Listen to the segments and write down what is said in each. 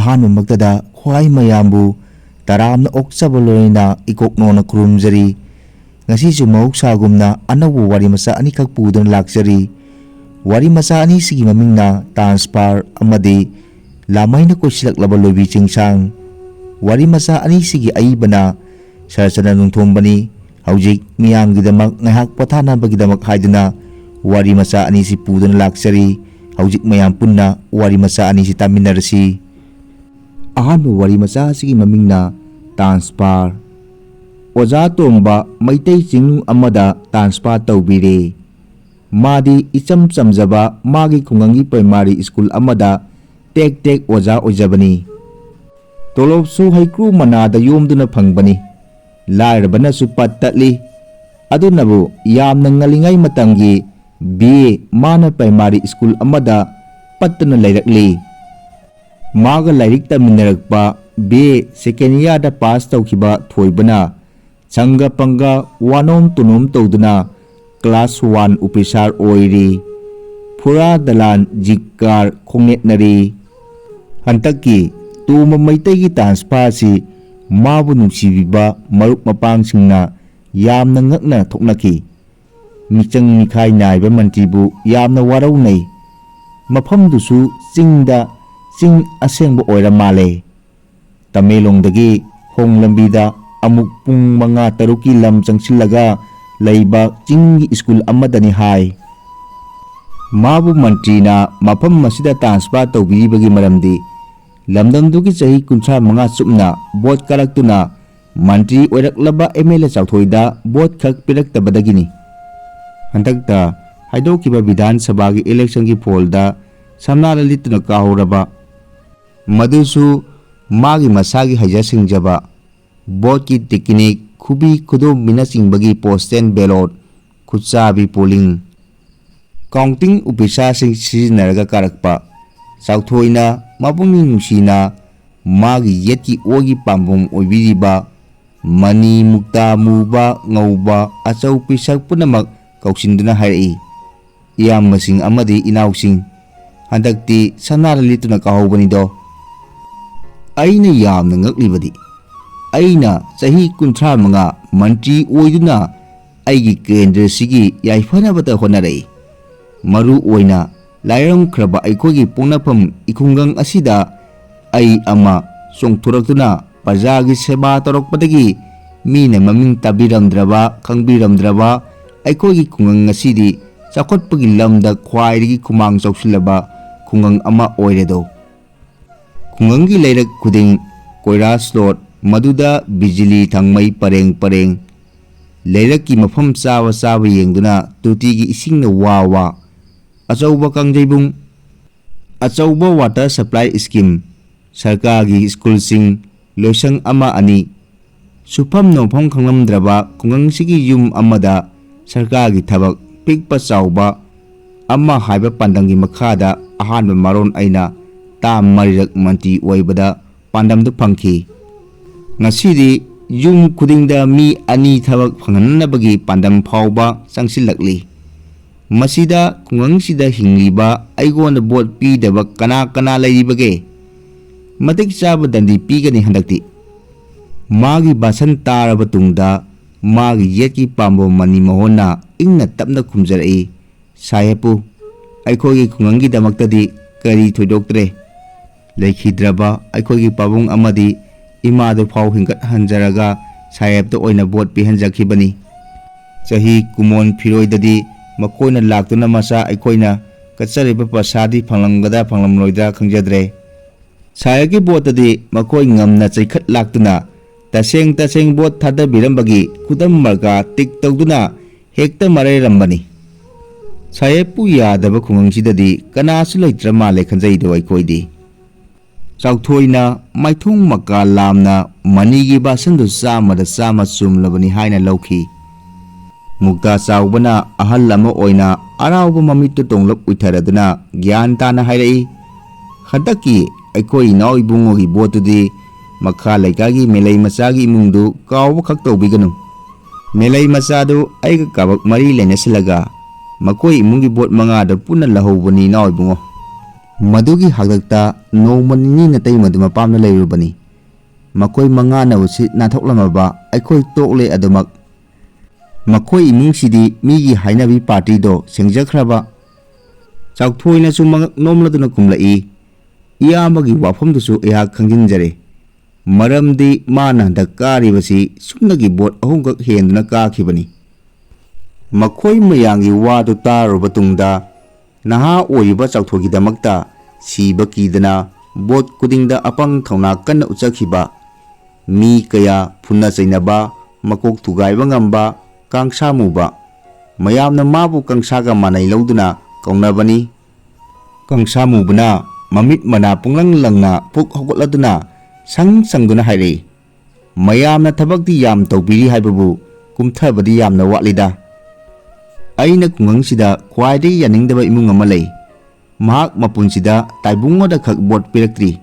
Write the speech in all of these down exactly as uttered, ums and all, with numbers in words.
ꯑꯍꯥꯟꯕꯃꯛꯇꯗ ꯈ꯭ꯋꯥꯏ ꯃꯌꯥꯝꯕꯨ ꯇꯔꯥꯝꯅ ꯑꯣꯛꯆꯕ ꯂꯣꯏꯅ ꯏꯀꯣꯛꯅꯣꯅ ꯈꯨꯔꯨꯝꯖꯔꯤ꯫ ꯉꯁꯤꯁꯨ ꯃꯍꯧꯁꯥꯒꯨꯝꯅ ꯑꯅꯧꯕ ꯋꯥꯔꯤ ꯃꯆꯥ ꯑꯅꯤꯈꯛ ꯄꯨꯗꯨꯅ ꯂꯥꯛꯆꯔꯤ꯫ ꯋꯥꯔꯤ ꯃꯆꯥ ꯑꯅꯤꯁꯤꯒꯤ ꯃꯃꯤꯡꯅ ꯇꯥꯟꯁꯄꯥꯔ ꯑꯃꯗꯤ ꯂꯥꯃꯩꯅ ꯀꯣꯏꯁꯤꯜꯂꯛꯂꯕ ꯂꯣꯏꯕꯤ ꯆꯤꯡꯁꯥꯡ꯫ ꯋꯥꯔꯤ ꯃꯆꯥ ꯑꯅꯤꯁꯤꯒꯤ ꯑꯏꯕꯅ ꯁꯔꯆꯅ ꯅꯨꯡꯊꯣꯝꯕꯅꯤ꯫ ꯍꯧꯖꯤꯛ ꯃꯤꯌꯥꯝꯒꯤꯗꯃꯛ ꯉꯥꯏꯍꯥꯛ ꯄꯣꯊꯥꯅꯕꯒꯤꯗꯃꯛ ꯍꯥꯏꯗꯨꯅ ꯋꯥꯔꯤ ꯃꯆꯥ ꯑꯅꯤꯁꯤ ꯄꯨꯗꯨꯅ ꯂꯥꯛꯆꯔꯤ꯫ ꯍꯧꯖꯤꯛ ꯃꯌꯥꯝ ꯄꯨꯟꯅ ꯋꯥꯔꯤ ꯃꯆꯥ ꯑꯅꯤꯁꯤ ꯇꯥꯃꯤꯟꯅꯔꯁꯤ꯫ ꯑꯍꯥꯟꯕ ꯋꯥꯔꯤ ꯃꯆꯥ ꯑꯁꯤꯒꯤ ꯃꯃꯤꯡꯅ ꯇꯥꯟꯁꯄꯥꯔ꯫ ꯑꯣꯖꯥ ꯇꯣꯝꯕ ꯃꯩꯇꯩ ꯆꯤꯡꯅꯨꯡ ꯑꯃꯗ ꯇꯥꯟꯁꯄꯥꯔ ꯇꯧꯕꯤꯔꯦ꯫ ꯃꯥꯗꯤ ꯏꯆꯝ ꯆꯝꯖꯕ ꯃꯥꯒꯤ ꯈꯨꯡꯒꯪꯒꯤ ꯄ꯭ꯔꯥꯏꯃꯥꯔꯤ ꯁ꯭ꯀꯨꯜ ꯑꯃꯗ ꯇꯦꯛ ꯇꯦꯛ ꯑꯣꯖꯥ ꯑꯣꯏꯖꯕꯅꯤ꯫ ꯇꯣꯂꯣꯞꯁꯨ ꯍꯩꯀ꯭ꯔꯨ ꯃꯅꯥꯗ ꯌꯣꯝꯗꯨꯅ ꯐꯪꯕꯅꯤ꯫ ꯂꯥꯏꯔꯕꯅꯁꯨ ꯄꯠ ꯇꯠꯂꯤ꯫ ꯑꯗꯨꯅꯕꯨ ꯌꯥꯝꯅ ꯉꯜꯂꯤꯉꯩ ꯃꯇꯝꯒꯤ ꯕꯤ ꯑꯦ ꯃꯥꯅ ꯄ꯭ꯔꯥꯏꯃꯥꯔꯤ ꯁ꯭ꯀꯨꯜ ꯑꯃꯗ ꯄꯠꯇꯅ ꯂꯩꯔꯛꯂꯤ꯫ ꯃꯥꯒ ꯂꯥꯏꯔꯤꯛ ꯇꯝꯃꯤꯟꯅꯔꯛꯄ ꯕꯤ ꯑꯦ ꯁꯦꯀꯦꯟ ꯏꯌꯥꯔꯗ ꯄꯥꯁ ꯇꯧꯈꯤꯕ ꯊꯣꯏꯕꯅ ꯁꯪꯒ ꯄꯪꯒ ꯋꯥꯅꯣꯝ ꯇꯨꯅꯣꯝ ꯇꯧꯗꯨꯅ ꯀ꯭ꯂꯥꯁ ꯋꯥꯟ ꯑꯣꯐꯤꯁꯥꯔ ꯑꯣꯏꯔꯤ꯫ ꯐꯨꯔꯥ ꯗꯂꯥꯟ ꯖꯤꯞ ꯀꯥꯔ ꯈꯣꯡꯅꯦꯠꯅꯔꯤ꯫ ꯍꯟꯗꯛꯀꯤ ꯇꯣꯝꯕ ꯃꯩꯇꯩꯒꯤ ꯇꯥꯟꯁꯄꯥꯔ ꯑꯁꯤ ꯃꯥꯕꯨ ꯅꯨꯡꯁꯤꯕꯤꯕ ꯃꯔꯨꯞ ꯃꯄꯥꯡꯁꯤꯡꯅ ꯌꯥꯝꯅ ꯉꯛꯅ ꯊꯣꯛꯅꯈꯤ꯫ ꯃꯤꯆꯪ ꯃꯤꯈꯥꯏ ꯅꯥꯏꯕ ꯃꯟꯇ꯭ꯔꯤꯕꯨ ꯌꯥꯝꯅ ꯋꯥꯔꯧꯅꯩ꯫ ꯃꯐꯝꯗꯨꯁꯨ ꯆꯤꯡꯗ, ꯆꯤꯡ ꯑꯁꯦꯡꯕ ꯑꯣꯏꯔ ꯃꯥꯜꯂꯦ꯫ ꯇꯃꯦꯡꯂꯣꯡꯗꯒꯤ ꯈꯣꯡ ꯂꯝꯕꯤꯗ ꯑꯃꯨꯛ ꯄꯨꯡ ꯃꯉꯥ ꯇꯔꯨꯛꯀꯤ ꯂꯝ ꯆꯪꯁꯤꯜꯂꯒ ꯂꯩꯕ ꯆꯤꯡꯒꯤ ꯁ꯭ꯀꯨꯜ ꯑꯃꯗꯅꯤ ꯍꯥꯏ꯫ ꯃꯥꯕꯨ ꯃꯟꯇ꯭ꯔꯤꯅ ꯃꯐꯝ ꯑꯁꯤꯗ ꯇ꯭ꯔꯥꯟꯁꯐꯔ ꯇꯧꯕꯤꯔꯤꯕꯒꯤ ꯃꯔꯝꯗꯤ ꯂꯝꯗꯝꯗꯨꯒꯤ ꯆꯍꯤ ꯀꯨꯟꯊ꯭ꯔꯥ ꯃꯉꯥ ꯆꯨꯞꯅ vote ꯀꯥꯔꯛꯇꯨꯅ Mantri ꯑꯣꯏꯔꯛꯂꯕ M L A ꯆꯥꯎꯊꯣꯏꯗ vote ꯈꯛ ꯄꯤꯔꯛꯇꯕꯗꯒꯤꯅꯤ꯫ ꯍꯟꯗꯛꯇ ꯍꯥꯏꯗꯣꯛꯈꯤꯕ ꯕꯤꯙꯥꯟ ꯁꯚꯥꯒꯤ ꯏꯂꯦꯛꯁꯟꯒꯤ ꯐꯣꯜꯗ ꯁꯝꯅꯥꯗ ꯂꯤꯠꯇꯨꯅ ꯀꯥꯍꯧꯔꯕ, ꯃꯗꯨꯁꯨ ꯃꯥꯒꯤ ꯃꯁꯥꯒꯤ ꯍꯩꯖ ꯁꯤꯡꯖꯕ, ꯚꯣꯠꯀꯤ ꯇꯦꯛꯅꯤꯛ, ꯈꯨꯕꯤ ꯈꯨꯗꯣꯝꯕꯤꯅꯆꯤꯡꯕꯒꯤ ꯄꯣꯁꯇꯦꯜ ꯕꯦꯂꯣꯠ, ꯈꯨꯠꯆꯥꯕꯤ ꯄꯣꯂꯤꯡ, ꯀꯥꯎꯟꯇꯤꯡ ꯑꯣꯐꯤꯁꯥꯔꯁꯤꯡ ꯁꯤꯖꯤꯟꯅꯔꯒ ꯀꯥꯔꯛꯄ꯫ ꯆꯥꯎꯊꯣꯏꯅ ꯃꯄꯨꯛꯅꯤꯡ ꯅꯨꯡꯁꯤꯅ ꯃꯥꯒꯤ ꯌꯦꯠꯀꯤ ꯑꯣꯏꯒꯤ ꯄꯥꯝꯕꯣꯝ ꯑꯣꯏꯕꯤꯔꯤꯕ ꯃꯅꯤ ꯃꯨꯛꯇꯥ ꯃꯨꯕ ꯉꯧꯕ ꯑꯆꯧ ꯄꯤꯁꯛ ꯄꯨꯝꯅꯃꯛ ꯀꯧꯁꯤꯟꯗꯨꯅ ꯍꯥꯏꯔꯛꯏ, "ꯏꯌꯥꯝꯕꯁꯤꯡ ꯑꯃꯗꯤ ꯏꯅꯥꯎꯁꯤꯡ, ꯍꯟꯗꯛꯇꯤ ꯁꯅꯥꯗ ꯂꯤꯠꯇꯨꯅ ꯀꯥꯍꯧꯕꯅꯤꯗꯣ꯫ ꯑꯩꯅ ꯌꯥꯝꯅ ꯉꯛꯂꯤꯕꯗꯤ, ꯑꯩꯅ ꯆꯍꯤ ꯀꯨꯟꯊ꯭ꯔꯥ ꯃꯉꯥ ꯃꯟꯇ꯭ꯔꯤ ꯑꯣꯏꯗꯨꯅ ꯑꯩꯒꯤ ꯀꯦꯟꯗ꯭ꯔꯁꯤꯒꯤ ꯌꯥꯏꯐꯅꯕꯇ ꯍꯣꯠꯅꯔꯛꯏ꯫ ꯃꯔꯨ ꯑꯣꯏꯅ ꯂꯥꯏꯔꯝꯈ꯭ꯔꯕ ꯑꯩꯈꯣꯏꯒꯤ ꯄꯣꯛꯅꯐꯝ ꯏꯈꯨꯡꯒꯪ ꯑꯁꯤꯗ ꯑꯩ ꯑꯃ ꯆꯣꯡꯊꯣꯔꯛꯇꯨꯅ ꯄ꯭ꯔꯖꯥꯒꯤ ꯁꯦꯕꯥ ꯇꯧꯔꯛꯄꯗꯒꯤ ꯃꯤꯅ ꯃꯃꯤꯡ ꯇꯥꯕꯤꯔꯝꯗ꯭ꯔꯕ, ꯈꯪꯕꯤꯔꯝꯗ꯭ꯔꯕ ꯑꯩꯈꯣꯏꯒꯤ ꯈꯨꯡꯒꯪ ꯉꯁꯤꯗꯤ ꯆꯥꯎꯈꯠꯄꯒꯤ ꯂꯝꯗ ꯈ꯭ꯋꯥꯏꯗꯒꯤ ꯈꯨꯃꯥꯡ ꯆꯥꯎꯁꯤꯜꯂꯕ ꯈꯨꯡꯒꯪ ꯑꯃ ꯑꯣꯏꯔꯦꯗꯣ꯫ ꯈꯨꯡꯒꯪꯒꯤ ꯂꯩꯔꯛ ꯈꯨꯗꯤꯡ ꯀꯣꯏꯔꯥꯁ ꯂꯣꯠ, ꯃꯗꯨꯗ ꯕꯤꯖꯤꯂꯤ ꯊꯥꯡꯃꯩ ꯄꯔꯦꯡ ꯄꯔꯦꯡ, ꯂꯩꯔꯛꯀꯤ ꯃꯐꯝ ꯆꯥꯕ ꯆꯥꯕ ꯌꯦꯡꯗꯨꯅ ꯇꯣꯇꯤꯒꯤ ꯏꯁꯤꯡꯅ ꯋꯥ ꯋꯥ, ꯑꯆꯧꯕ ꯀꯥꯡꯖꯩꯕꯨꯡ, ꯑꯆꯧꯕ ꯋꯥꯇꯔ ꯁꯄ꯭ꯂꯥꯏ ꯁ꯭ꯀꯤꯝ, ꯁꯔꯀꯥꯔꯒꯤ ꯁ꯭ꯀꯨꯜꯁꯤꯡ, ꯂꯣꯏꯁꯪ ꯑꯃ ꯑꯅꯤ, ꯁꯨꯐꯝ ꯅꯣꯝꯐꯝ ꯈꯪꯂꯝꯗ꯭ꯔꯕ ꯈꯨꯡꯒꯪꯁꯤꯒꯤ ꯌꯨꯝ ꯑꯃꯗ ꯁꯔꯀꯥꯔꯒꯤ ꯊꯕꯛ ꯄꯤꯛꯄ ꯆꯥꯎꯕ ꯑꯃ ꯍꯥꯏꯕ ꯄꯥꯟꯗꯝꯒꯤ ꯃꯈꯥꯗ ꯑꯍꯥꯟꯕ ꯃꯔꯣꯟ ꯑꯩꯅ ꯇꯥꯝ ꯃꯔꯤꯔꯛ ꯃꯟꯇ꯭ꯔꯤ ꯑꯣꯏꯕꯗ ꯄꯥꯟꯗꯝꯗꯨ ꯐꯪꯈꯤ꯫ ꯉꯁꯤꯗꯤ ꯌꯨꯝ ꯈꯨꯗꯤꯡꯗ ꯃꯤ ꯑꯅꯤ ꯊꯕꯛ ꯐꯪꯍꯟꯅꯕꯒꯤ ꯄꯥꯟꯗꯝ ꯐꯥꯎꯕ ꯆꯪꯁꯤꯜꯂꯛꯂꯤ꯫ ꯃꯁꯤꯗ ꯈꯨꯡꯒꯪꯁꯤꯗ ꯍꯤꯡꯂꯤꯕ ꯑꯩꯉꯣꯟꯗ ꯚꯣꯠ ꯄꯤꯗꯕ ꯀꯅꯥ ꯀꯅꯥ ꯂꯩꯔꯤꯕꯒꯦ? ꯃꯇꯤꯛ ꯆꯥꯕ ꯗꯟꯗꯤ ꯄꯤꯒꯅꯤ ꯍꯟꯗꯛꯇꯤ꯫ ꯃꯥꯒꯤ ꯚꯥꯁꯟ ꯇꯥꯔꯕ ꯇꯨꯡꯗ ꯃꯥꯒꯤ ꯌꯦꯠꯀꯤ ꯄꯥꯝꯕꯣꯝ ꯃꯅꯤ ꯃꯣꯍꯟꯅ ꯏꯪꯅ ꯇꯞꯅ ꯈꯨꯝꯖꯔꯛꯏ, "ꯁꯥꯍꯦꯕꯄꯨ ꯑꯩꯈꯣꯏꯒꯤ ꯈꯨꯡꯒꯪꯒꯤꯗꯃꯛꯇꯗꯤ ꯀꯔꯤ ꯊꯣꯏꯗꯣꯛꯇ꯭ꯔꯦ꯫ ꯂꯩꯈꯤꯗ꯭ꯔꯕ ꯑꯩꯈꯣꯏꯒꯤ ꯄꯥꯕꯨꯡ ꯑꯃꯗꯤ ꯏꯃꯥꯗꯨ ꯐꯥꯎ ꯍꯤꯡꯒꯠꯍꯟꯖꯔꯒ ꯁꯥꯍꯦꯕꯇ ꯑꯣꯏꯅ ꯚꯣꯠ ꯄꯤꯍꯟꯖꯈꯤꯕꯅꯤ꯫ ꯆꯍꯤ ꯀꯨꯃꯣꯟ ꯐꯤꯔꯣꯏꯗꯗꯤ ꯃꯈꯣꯏꯅ ꯂꯥꯛꯇꯨꯅ ꯃꯆꯥ ꯑꯩꯈꯣꯏꯅ ꯀꯠꯆꯔꯤꯕ ꯄ꯭ꯔꯁꯥꯗꯤ ꯐꯪꯂꯝꯒꯗ꯭ꯔꯥ ꯐꯪꯂꯝꯂꯣꯏꯗ꯭ꯔꯥ ꯈꯪꯖꯗ꯭ꯔꯦ꯫ ꯁꯥꯍꯦꯕꯀꯤ ꯚꯣꯠꯇꯗꯤ ꯃꯈꯣꯏ ꯉꯝꯅ ꯆꯩꯈꯠ ꯂꯥꯛꯇꯨꯅ ꯇꯁꯦꯡ ꯇꯁꯦꯡ ꯚꯣꯠ ꯊꯥꯗꯕꯤꯔꯝꯕꯒꯤ ꯈꯨꯗꯝ ꯃꯔꯀꯥ ꯇꯤꯛ ꯇꯧꯗꯨꯅ ꯍꯦꯛꯇ ꯃꯔꯩꯔꯝꯕꯅꯤ꯫ ꯁꯥꯍꯦꯕꯄꯨ ꯌꯥꯗꯕ ꯈꯨꯡꯒꯪꯁꯤꯗꯗꯤ ꯀꯅꯥꯁꯨ ꯂꯩꯇ꯭ꯔ ꯃꯥꯜꯂꯦ ꯈꯟꯖꯩꯗꯣ ꯑꯩꯈꯣꯏꯗꯤ"꯫ ꯆꯥꯎꯊꯣꯏꯅ ꯃꯥꯏꯊꯣꯡ ꯃꯀꯥ ꯂꯥꯝꯅ ꯃꯅꯤꯒꯤ ꯕꯥꯁꯟꯗꯨ ꯆꯥꯝꯃꯗ ꯆꯥꯝꯃ ꯆꯨꯝꯂꯕꯅꯤ ꯍꯥꯏꯅ ꯂꯧꯈꯤ꯫ ꯃꯨꯛꯇꯥ ꯆꯥꯎꯕꯅ ꯑꯍꯜ ꯑꯃ ꯑꯣꯏꯅ ꯑꯔꯥꯎꯕ ꯃꯃꯤꯠꯇꯨ ꯇꯣꯡꯂꯞ ꯎꯏꯊꯔꯗꯨꯅ ꯒ꯭ꯌꯥꯟ ꯇꯥꯅ ꯍꯥꯏꯔꯛꯏ, "ꯍꯟꯗꯛꯀꯤ ꯑꯩꯈꯣꯏ ꯏꯅꯥꯎ ꯏꯕꯨꯡꯉꯣꯒꯤ ꯚꯣꯠꯇꯨꯗꯤ ꯃꯈꯥ ꯂꯩꯀꯥꯏꯒꯤ ꯃꯦꯂꯩ ꯃꯆꯥꯒꯤ ꯏꯃꯨꯡꯗꯨ ꯀꯥꯎꯕ ꯈꯛ ꯇꯧꯕꯤꯒꯅꯨ꯫ ꯃꯦꯂꯩ ꯃꯆꯥꯗꯨ ꯑꯩꯒ ꯀꯥꯕꯛ ꯃꯔꯤ ꯂꯩꯅꯁꯤꯜꯂꯒ ꯃꯈꯣꯏ ꯏꯃꯨꯡꯒꯤ ꯚꯣꯠ ꯃꯉꯥꯗ ꯄꯨꯟꯅ ꯂꯧꯍꯧꯕꯅꯤ ꯏꯅꯥꯎ ꯏꯕꯨꯡꯉꯣ"꯫ ꯃꯗꯨꯒꯤ ꯍꯥꯛꯇꯛꯇ ꯅꯣꯡꯃ ꯅꯤꯅꯤ ꯅꯇꯩꯃꯗꯨ ꯃꯄꯥꯝꯗ ꯂꯩꯔꯨꯕꯅꯤ꯫ ꯃꯈꯣꯏ ꯃꯉꯥꯅ ꯎꯆꯤꯠ ꯅꯥꯟꯊꯣꯛꯂꯝꯃꯕ ꯑꯩꯈꯣꯏ ꯇꯣꯛꯂꯦ ꯑꯗꯨꯃꯛ꯫ ꯃꯈꯣꯏ ꯏꯃꯨꯡꯁꯤꯗꯤ ꯃꯤꯒꯤ ꯍꯥꯏꯅꯕꯤ ꯄꯥꯔꯇꯤꯗꯣ ꯁꯦꯡꯖꯈ꯭ꯔꯕ꯫ ꯆꯥꯎꯊꯣꯏꯅꯁꯨ ꯃꯉꯛ ꯅꯣꯝꯂꯗꯨꯅ ꯈꯨꯝꯂꯛꯏ, "ꯏꯌꯥꯝꯕꯒꯤ ꯋꯥꯐꯝꯗꯨꯁꯨ ꯑꯩꯍꯥꯛ ꯈꯪꯖꯤꯟꯖꯔꯦ꯫ ꯃꯔꯝꯗꯤ ꯃꯥꯅ ꯍꯟꯗꯛ ꯀꯥꯔꯤꯕꯁꯤ ꯁꯨꯞꯅꯒꯤ ꯚꯣꯠ ꯑꯍꯨꯝꯈꯛ ꯍꯦꯟꯗꯨꯅ ꯀꯥꯈꯤꯕꯅꯤ꯫" ꯃꯈꯣꯏ ꯃꯌꯥꯝꯒꯤ ꯋꯥꯗꯨ ꯇꯥꯔꯨꯔꯕ ꯇꯨꯡꯗ, ꯅꯍꯥ ꯑꯣꯏꯔꯤꯕ ꯆꯥꯎꯊꯣꯏꯒꯤꯗꯃꯛꯇ ꯁꯤꯕ ꯀꯤꯗꯅ ꯚꯣꯠ ꯈꯨꯗꯤꯡꯗ ꯑꯄꯪ ꯊꯧꯅꯥ ꯀꯟꯅ ꯎꯠꯆꯈꯤꯕ, ꯃꯤ ꯀꯌꯥ ꯐꯨꯅ ꯆꯩꯅꯕ, ꯃꯀꯣꯛ ꯊꯨꯒꯥꯏꯕ ꯉꯝꯕ ꯀꯥꯡꯁꯥ ꯃꯨꯕ, ꯃꯌꯥꯝꯅ ꯃꯥꯕꯨ ꯀꯥꯡꯁꯥꯒ ꯃꯥꯟꯅꯩ ꯂꯧꯗꯨꯅ ꯀꯧꯅꯕꯅꯤ꯫ ꯀꯥꯡꯁꯥ ꯃꯨꯕꯅ ꯃꯃꯤꯠ ꯃꯅꯥ ꯄꯨꯡꯂꯪ ꯂꯪꯅ ꯄꯨꯛ ꯍꯧꯒꯠꯂꯗꯨꯅ ꯁꯪ ꯁꯪꯗꯨꯅ ꯍꯥꯏꯔꯛꯏ, "ꯃꯌꯥꯝꯅ ꯊꯕꯛꯇꯤ ꯌꯥꯝ ꯇꯧꯕꯤꯔꯤ ꯍꯥꯏꯕꯕꯨ ꯀꯨꯝꯊꯕꯗꯤ ꯌꯥꯝꯅ ꯋꯥꯠꯂꯤꯗ꯫ ꯑꯩꯅ ꯈꯨꯡꯒꯪꯁꯤꯗ ꯈ꯭ꯋꯥꯏꯗꯒꯤ ꯌꯥꯅꯤꯡꯗꯕ ꯏꯃꯨꯡ ꯑꯃ ꯂꯩ꯫ ꯃꯍꯥꯛ ꯃꯄꯨꯟꯁꯤꯗ ꯇꯥꯏꯕꯨꯡꯉꯣꯗ ꯈꯛ ꯚꯣꯠ ꯄꯤꯔꯛꯇ꯭ꯔꯤ꯫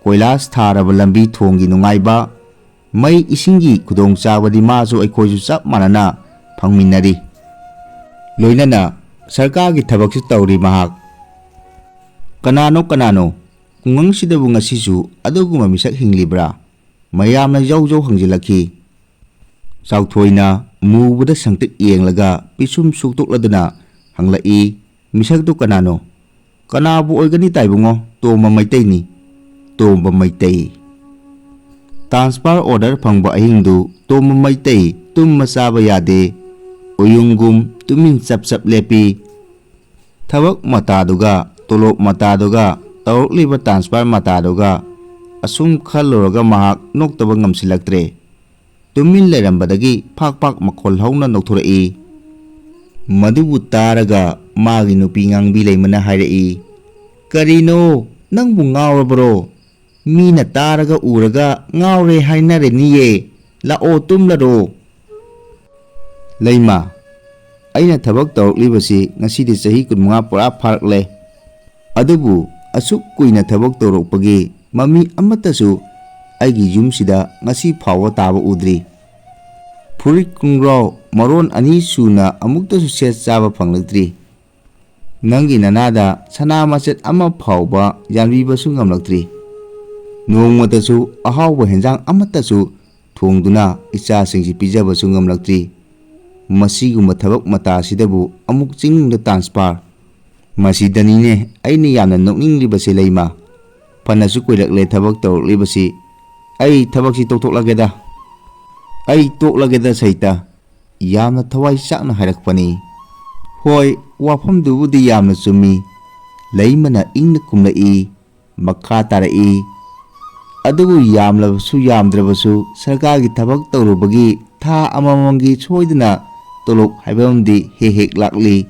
ꯀꯣꯏꯂꯥꯁ ꯊꯥꯔꯕ ꯂꯝꯕꯤ ꯊꯣꯡꯒꯤ ꯅꯨꯡꯉꯥꯏꯕ, ꯃꯩ ꯏꯁꯤꯡꯒꯤ ꯈꯨꯗꯣꯡꯆꯥꯕꯗꯤ ꯃꯥꯁꯨ ꯑꯩꯈꯣꯏꯁꯨ ꯆꯞ ꯃꯥꯟꯅꯅ ꯐꯪꯃꯤꯟꯅꯔꯤ꯫ ꯂꯣꯏꯅꯅ ꯁꯔꯀꯥꯔꯒꯤ ꯊꯕꯛꯁꯨ ꯇꯧꯔꯤ ꯃꯍꯥꯛ꯫" "ꯀꯅꯥꯅꯣ, ꯀꯅꯥꯅꯣ? ꯈꯨꯡꯒꯪꯁꯤꯗꯕꯨ ꯉꯁꯤꯁꯨ ꯑꯗꯨꯒꯨꯝꯕ ꯃꯤꯁꯛ ꯍꯤꯡꯂꯤꯕ꯭ꯔꯥ?" ꯃꯌꯥꯝꯅ ꯖꯧ ꯖꯧ ꯍꯪꯖꯤꯜꯂꯛꯈꯤ꯫ ꯆꯥꯎꯊꯣꯏꯅ ꯃꯨꯕꯗ ꯁꯪꯇ꯭ꯔꯤꯛ ꯌꯦꯡꯂꯒ ꯄꯤꯁꯨꯝ ꯁꯨꯛꯇꯣꯛꯂꯗꯨꯅ ꯍꯪꯂꯛꯏ, "ꯃꯤꯁꯛꯇꯨ ꯀꯅꯥꯅꯣ? ꯀꯅꯥꯕꯨ ꯑꯣꯏꯒꯅꯤ ꯇꯥꯏꯕꯨꯡꯉꯣ? ꯇꯣꯝꯕ ꯃꯩꯇꯩꯅꯤ꯫" ꯇꯣꯝꯕ ꯃꯩꯇꯩ꯫ ꯇ꯭ꯔꯥꯟꯁꯐꯔ ꯑꯣꯔꯗꯔ ꯐꯪꯕ ꯑꯍꯤꯡꯗꯨ ꯇꯣꯝꯕ ꯃꯩꯇꯩ ꯇꯨꯝꯕ ꯆꯥꯕ ꯌꯥꯗꯦ꯫ ꯎꯌꯨꯡꯒꯨꯝ ꯇꯨꯃꯤꯟ ꯆꯞ ꯆꯞ ꯂꯦꯞꯄꯤ꯫ ꯊꯕꯛ ꯃꯇꯥꯗꯨꯒ, ꯇꯣꯂꯣꯞ ꯃꯇꯥꯗꯨꯒ, ꯇꯧꯔꯛꯂꯤꯕ ꯇ꯭ꯔꯥꯟꯁꯐꯔ ꯃꯇꯥꯗꯨꯒ ꯑꯁꯨꯝ ꯈꯜꯂꯨꯔꯒ ꯃꯍꯥꯛ ꯅꯣꯛꯇꯕ ꯉꯝꯁꯤꯜꯂꯛꯇ꯭ꯔꯦ꯫ ꯇꯨꯃꯤꯟ ꯂꯩꯔꯝꯕꯗꯒꯤ ꯐꯥꯛ ꯐꯥꯛ ꯃꯈꯣꯜ ꯍꯧꯅ ꯅꯣꯛꯊꯣꯔꯛꯏ꯫ ꯃꯗꯨꯕꯨ ꯇꯥꯔꯒ ꯃꯥꯒꯤ ꯅꯨꯄꯤ ꯉꯥꯡꯕꯤ ꯂꯩꯃꯅ ꯍꯥꯏꯔꯛꯏ, "ꯀꯔꯤꯅꯣ, ꯅꯪꯕꯨ ꯉꯥꯎꯔꯕꯔꯣ? ꯃꯤꯅ ꯇꯥꯔꯒ ꯎꯔꯒ ꯉꯥꯎꯔꯦ ꯍꯥꯏꯅꯔꯅꯤꯌꯦ꯫ ꯂꯥꯛꯑꯣ, ꯇꯨꯝꯂꯔꯣ꯫" "ꯂꯩꯃ, ꯑꯩꯅ ꯊꯕꯛ ꯇꯧꯔꯛꯂꯤꯕꯁꯤ ꯉꯁꯤꯗꯤ ꯆꯍꯤ ꯀꯨꯟꯃꯉꯥ ꯄꯨꯔꯥ ꯐꯥꯔꯛꯂꯦ꯫ ꯑꯗꯨꯕꯨ ꯑꯁꯨꯛ ꯀꯨꯏꯅ ꯊꯕꯛ ꯇꯧꯔꯛꯄꯒꯤ ꯃꯃꯤ ꯑꯃꯠꯇꯁꯨ ꯑꯩꯒꯤ ꯌꯨꯝꯁꯤꯗ ꯉꯁꯤ ꯐꯥꯎꯕ ꯇꯥꯕ ꯎꯗ꯭ꯔꯤ꯫ ꯐꯨꯔꯤꯠ ꯈꯣꯡꯒ꯭ꯔꯥꯎ ꯃꯔꯣꯟ ꯑꯅꯤ ꯁꯨꯅ ꯑꯃꯨꯛꯇꯁꯨ ꯁꯦꯠ ꯆꯥꯕ ꯐꯪꯂꯛꯇ꯭ꯔꯤ꯫ ꯅꯪꯒꯤ ꯅꯅꯥꯗ ꯁꯅꯥ ꯃꯆꯦꯠ ꯑꯃ ꯐꯥꯎꯕ ꯌꯥꯟꯕꯤꯕꯁꯨ ꯉꯝꯂꯛꯇ꯭ꯔꯤ꯫ ꯅꯣꯡꯃꯇꯁꯨ ꯑꯍꯥꯎꯕ ꯍꯦꯟꯖꯥꯡ ꯑꯃꯠꯇꯁꯨ ꯊꯣꯡꯗꯨꯅ ꯏꯆꯥꯁꯤꯡꯁꯤ ꯄꯤꯖꯕꯁꯨ ꯉꯝꯂꯛꯇ꯭ꯔꯤ꯫ ꯃꯁꯤꯒꯨꯝꯕ ꯊꯕꯛ ꯃꯇꯥꯁꯤꯗꯕꯨ ꯑꯃꯨꯛ ꯆꯤꯡꯅꯨꯡꯗ ꯇ꯭ꯔꯥꯟꯁꯐꯔ꯫ ꯃꯁꯤꯗꯅꯤꯅꯦ ꯑꯩꯅ ꯌꯥꯝꯅ ꯅꯣꯛꯅꯤꯡꯂꯤꯕꯁꯦ, ꯂꯩꯃ꯫ ꯐꯅꯁꯨ ꯀꯨꯏꯔꯛꯂꯦ ꯊꯕꯛ ꯇꯧꯔꯛꯂꯤꯕꯁꯤ꯫ ꯑꯩ ꯊꯕꯛꯁꯤ ꯇꯣꯛꯊꯣꯛꯂꯒꯦꯗ꯫ ꯑꯩ ꯇꯣꯛꯂꯒꯦꯗ, ꯁꯩꯇ꯫ ꯌꯥꯝꯅ ꯊꯋꯥꯏ ꯆꯥꯛꯅ ꯍꯥꯏꯔꯛꯄꯅꯤ꯫ ꯍꯣꯏ, ꯋꯥꯐꯝꯗꯨꯕꯨꯗꯤ ꯌꯥꯝꯅ ꯆꯨꯝꯃꯤ꯫ ꯂꯩꯃꯅ ꯏꯪꯅ ꯈꯨꯝꯂꯛꯏ꯫ ꯃꯈꯥ ꯇꯥꯔꯛꯏ꯫ ꯑꯗꯨꯕꯨ ꯌꯥꯝꯂꯕꯁꯨ ꯌꯥꯝꯗ꯭ꯔꯕꯁꯨ ꯁꯔꯀꯥꯔꯒꯤ ꯊꯕꯛ ꯇꯧꯔꯨꯕꯒꯤ ꯊꯥ ꯑꯃꯃꯝꯒꯤ ꯁꯣꯏꯗꯅ ꯇꯣꯂꯣꯞ ꯍꯥꯏꯕ ꯑꯃꯗꯤ ꯍꯦꯛ ꯍꯦꯛ ꯂꯥꯛꯂꯤ꯫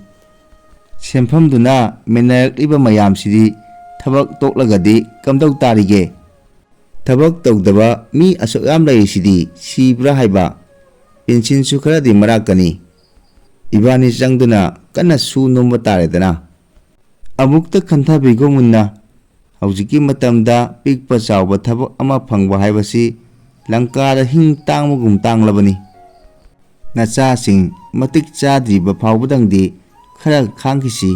ꯁꯦꯟꯐꯝꯗꯨꯅ ꯃꯦꯟꯅꯔꯛꯂꯤꯕ ꯃꯌꯥꯝꯁꯤꯗꯤ ꯊꯕꯛ ꯇꯣꯛꯂꯒꯗꯤ ꯀꯝꯗꯧ ꯇꯥꯔꯤꯒꯦ? ꯊꯕꯛ ꯇꯧꯗꯕ ꯃꯤ ꯑꯁꯨꯛ ꯌꯥꯝ ꯂꯩꯔꯤꯁꯤꯗꯤ ꯁꯤꯕ꯭ꯔꯥ ꯍꯥꯏꯕ? ꯄꯦꯟꯁꯤꯟꯁꯨ ꯈꯔꯗꯤ ꯃꯔꯥꯛꯀꯅꯤ꯫ ꯏꯕꯥꯅꯤ ꯆꯪꯗꯨꯅ ꯀꯟꯅ ꯁꯨ ꯅꯣꯝꯕ ꯇꯥꯔꯦꯗꯅ꯫ ꯑꯃꯨꯛꯇ ꯈꯟꯊꯕꯤꯈꯣ ꯃꯨꯟꯅ꯫ ꯍꯧꯖꯤꯛꯀꯤ ꯃꯇꯝꯗ ꯄꯤꯛꯄ ꯆꯥꯎꯕ ꯊꯕꯛ ꯑꯃ ꯐꯪꯕ ꯍꯥꯏꯕꯁꯤ ꯂꯪꯀꯥꯗ ꯍꯤꯡ ꯇꯥꯡꯕꯒꯨꯝ ꯇꯥꯡꯂꯕꯅꯤ꯫ ꯅꯆꯥꯁꯤꯡ ꯃꯇꯤꯛ ꯆꯥꯗ꯭ꯔꯤꯕ ꯐꯥꯎꯕꯗꯪꯗꯤ ꯈꯔ ꯈꯥꯡꯈꯤꯁꯤ꯫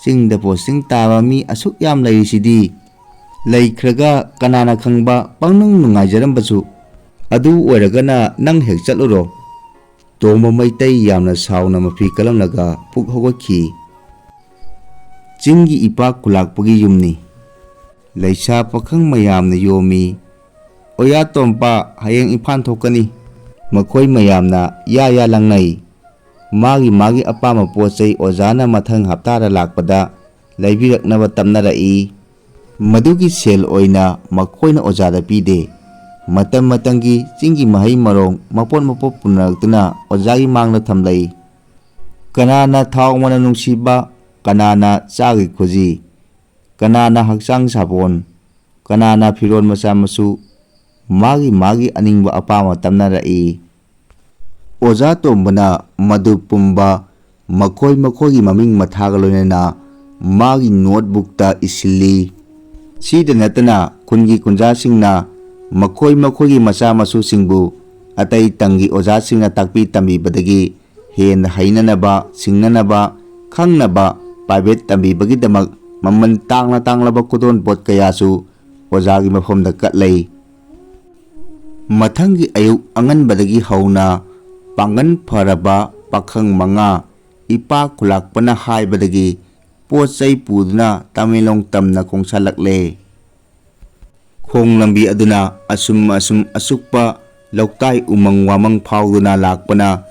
ꯆꯤꯡꯗ ꯄꯣꯁꯇꯤꯡ ꯇꯥꯕ ꯃꯤ ꯑꯁꯨꯛ ꯌꯥꯝ ꯂꯩꯔꯤꯁꯤꯗꯤ꯫ ꯂꯩꯈ꯭ꯔꯒ ꯀꯅꯥꯅ ꯈꯪꯕ ꯄꯪꯅꯨꯡ ꯅꯨꯡꯉꯥꯏꯖꯔꯝꯕꯁꯨ꯫ ꯑꯗꯨ ꯑꯣꯏꯔꯒꯅ ꯅꯪ ꯍꯦꯛ ꯆꯠꯂꯨꯔꯣ꯫ ꯇꯣꯝꯕ ꯃꯩꯇꯩ ꯌꯥꯝꯅ ꯁꯥꯎꯅ ꯃꯐꯤ ꯀꯜꯂꯝꯂꯒ ꯄꯨꯛ ꯍꯧꯒꯠꯈꯤ꯫ ꯆꯤꯡꯒꯤ ꯏꯄꯥꯛ ꯈꯨꯂꯥꯛꯄꯒꯤ ꯌꯨꯝꯅꯤ꯫ ꯂꯩꯁꯥ ꯄꯥꯈꯪ ꯃꯌꯥꯝꯅ ꯌꯣꯝꯃꯤ꯫ "ꯑꯣꯖꯥ ꯇꯣꯝꯄ ꯍꯌꯦꯡ ꯏꯝꯐꯥꯜ ꯊꯣꯛꯀꯅꯤ꯫" ꯃꯈꯣꯏ ꯃꯌꯥꯝꯅ ꯌꯥ ꯌꯥ ꯂꯪꯅꯩ꯫ ꯃꯥꯒꯤ ꯃꯥꯒꯤ ꯑꯄꯥꯝꯕ ꯄꯣꯠ ꯆꯩ ꯑꯣꯖꯥꯅ ꯃꯊꯪ ꯍꯞꯇꯥꯗ ꯂꯥꯛꯄꯗ ꯂꯩꯕꯤꯔꯛꯅꯕ ꯇꯝꯅꯔꯛꯏ꯫ ꯃꯗꯨꯒꯤ ꯁꯦꯜ ꯑꯣꯏꯅ ꯃꯈꯣꯏꯅ ꯑꯣꯖꯥꯗ ꯄꯤꯗꯦ꯫ ꯃꯇꯝ ꯃꯇꯝꯒꯤ ꯆꯤꯡꯒꯤ ꯃꯍꯩ ꯃꯔꯣꯡ ꯃꯄꯣꯠ ꯃꯄꯣꯠ ꯄꯨꯅꯔꯛꯇꯨꯅ ꯑꯣꯖꯥꯒꯤ ꯃꯥꯡꯗ ꯊꯝꯂꯛꯏ꯫ ꯀꯅꯥꯅ ꯊꯥꯎ ꯃꯅꯝ ꯅꯨꯡꯁꯤꯕ, ꯀꯅꯥꯅ ꯆꯥꯒꯤ ꯈꯨꯖꯤ, ꯀꯅꯥꯅ ꯍꯛꯆꯥꯡ ꯁꯥꯄꯣꯟ, ꯀꯅꯥꯅ ꯐꯤꯔꯣꯜ ꯃꯆꯥ ꯃꯁꯨ, ꯃꯥꯒꯤ ꯃꯥꯒꯤ ꯑꯅꯤꯡꯕ ꯑꯄꯥꯝꯕ ꯇꯝꯅꯔꯛꯏ꯫ ꯑꯣꯖꯥ ꯇꯣꯝꯕꯅ ꯃꯗꯨ ꯄꯨꯝꯕ ꯃꯈꯣꯏ ꯃꯈꯣꯏꯒꯤ ꯃꯃꯤꯡ ꯃꯊꯥꯒ ꯂꯣꯏꯅꯅ ꯃꯥꯒꯤ ꯅꯣꯠꯕꯨꯛꯇ ꯏꯁꯤꯜꯂꯤ꯫ ꯁꯤꯗ ꯅꯠꯇꯅ ꯈꯨꯟꯒꯤ ꯈꯨꯟꯖꯥꯁꯤꯡꯅ ꯃꯈꯣꯏ ꯃꯈꯣꯏꯒꯤ ꯃꯆꯥ ꯃꯁꯨꯁꯤꯡꯕꯨ ꯑꯇꯩ ꯇꯪꯒꯤ ꯑꯣꯖꯥꯁꯤꯡꯅ ꯇꯥꯛꯄꯤ ꯇꯝꯕꯤꯕꯗꯒꯤ ꯍꯦꯟꯅ ꯍꯩꯅꯅꯕ, ꯁꯤꯡꯅꯅꯕ, ꯈꯪꯅꯕ, ꯄ꯭ꯔꯥꯏꯚꯦꯠ ꯇꯝꯕꯤꯕꯒꯤꯗꯃꯛ ꯃꯃꯜ ꯇꯥꯡꯂ ꯇꯥꯡꯂꯕ ꯈꯨꯗꯣꯜꯄꯣꯠ ꯀꯌꯥꯁꯨ ꯑꯣꯖꯥꯒꯤ ꯃꯐꯝꯗ ꯀꯠꯂꯩ꯫ ꯃꯊꯪꯒꯤ ꯑꯌꯨꯛ ꯑꯉꯟꯕꯗꯒꯤ ꯍꯧꯅ ꯄꯥꯡꯒꯜ ꯐꯔꯕ ꯄꯥꯈꯪ ꯃꯉꯥ ꯏꯄꯥ ꯈꯨꯂꯥꯛꯄꯅ ꯍꯥꯏꯕꯗꯒꯤ ꯄꯣꯠ ꯆꯩ ꯄꯨꯗꯨꯅ ꯇꯃꯦꯡꯂꯣꯡ ꯇꯝꯅ ꯈꯣꯡꯁꯥꯜꯂꯛꯂꯦ꯫ ꯈꯣꯡ ꯂꯝꯕꯤ ꯑꯗꯨꯅ ꯑꯁꯨꯝ ꯑꯁꯨꯝ ꯑꯁꯨꯛꯄ ꯂꯧꯇꯥꯏ ꯎꯃꯪ ꯋꯥꯃꯪ ꯐꯥꯎꯗꯨꯅ ꯂꯥꯛꯄꯅ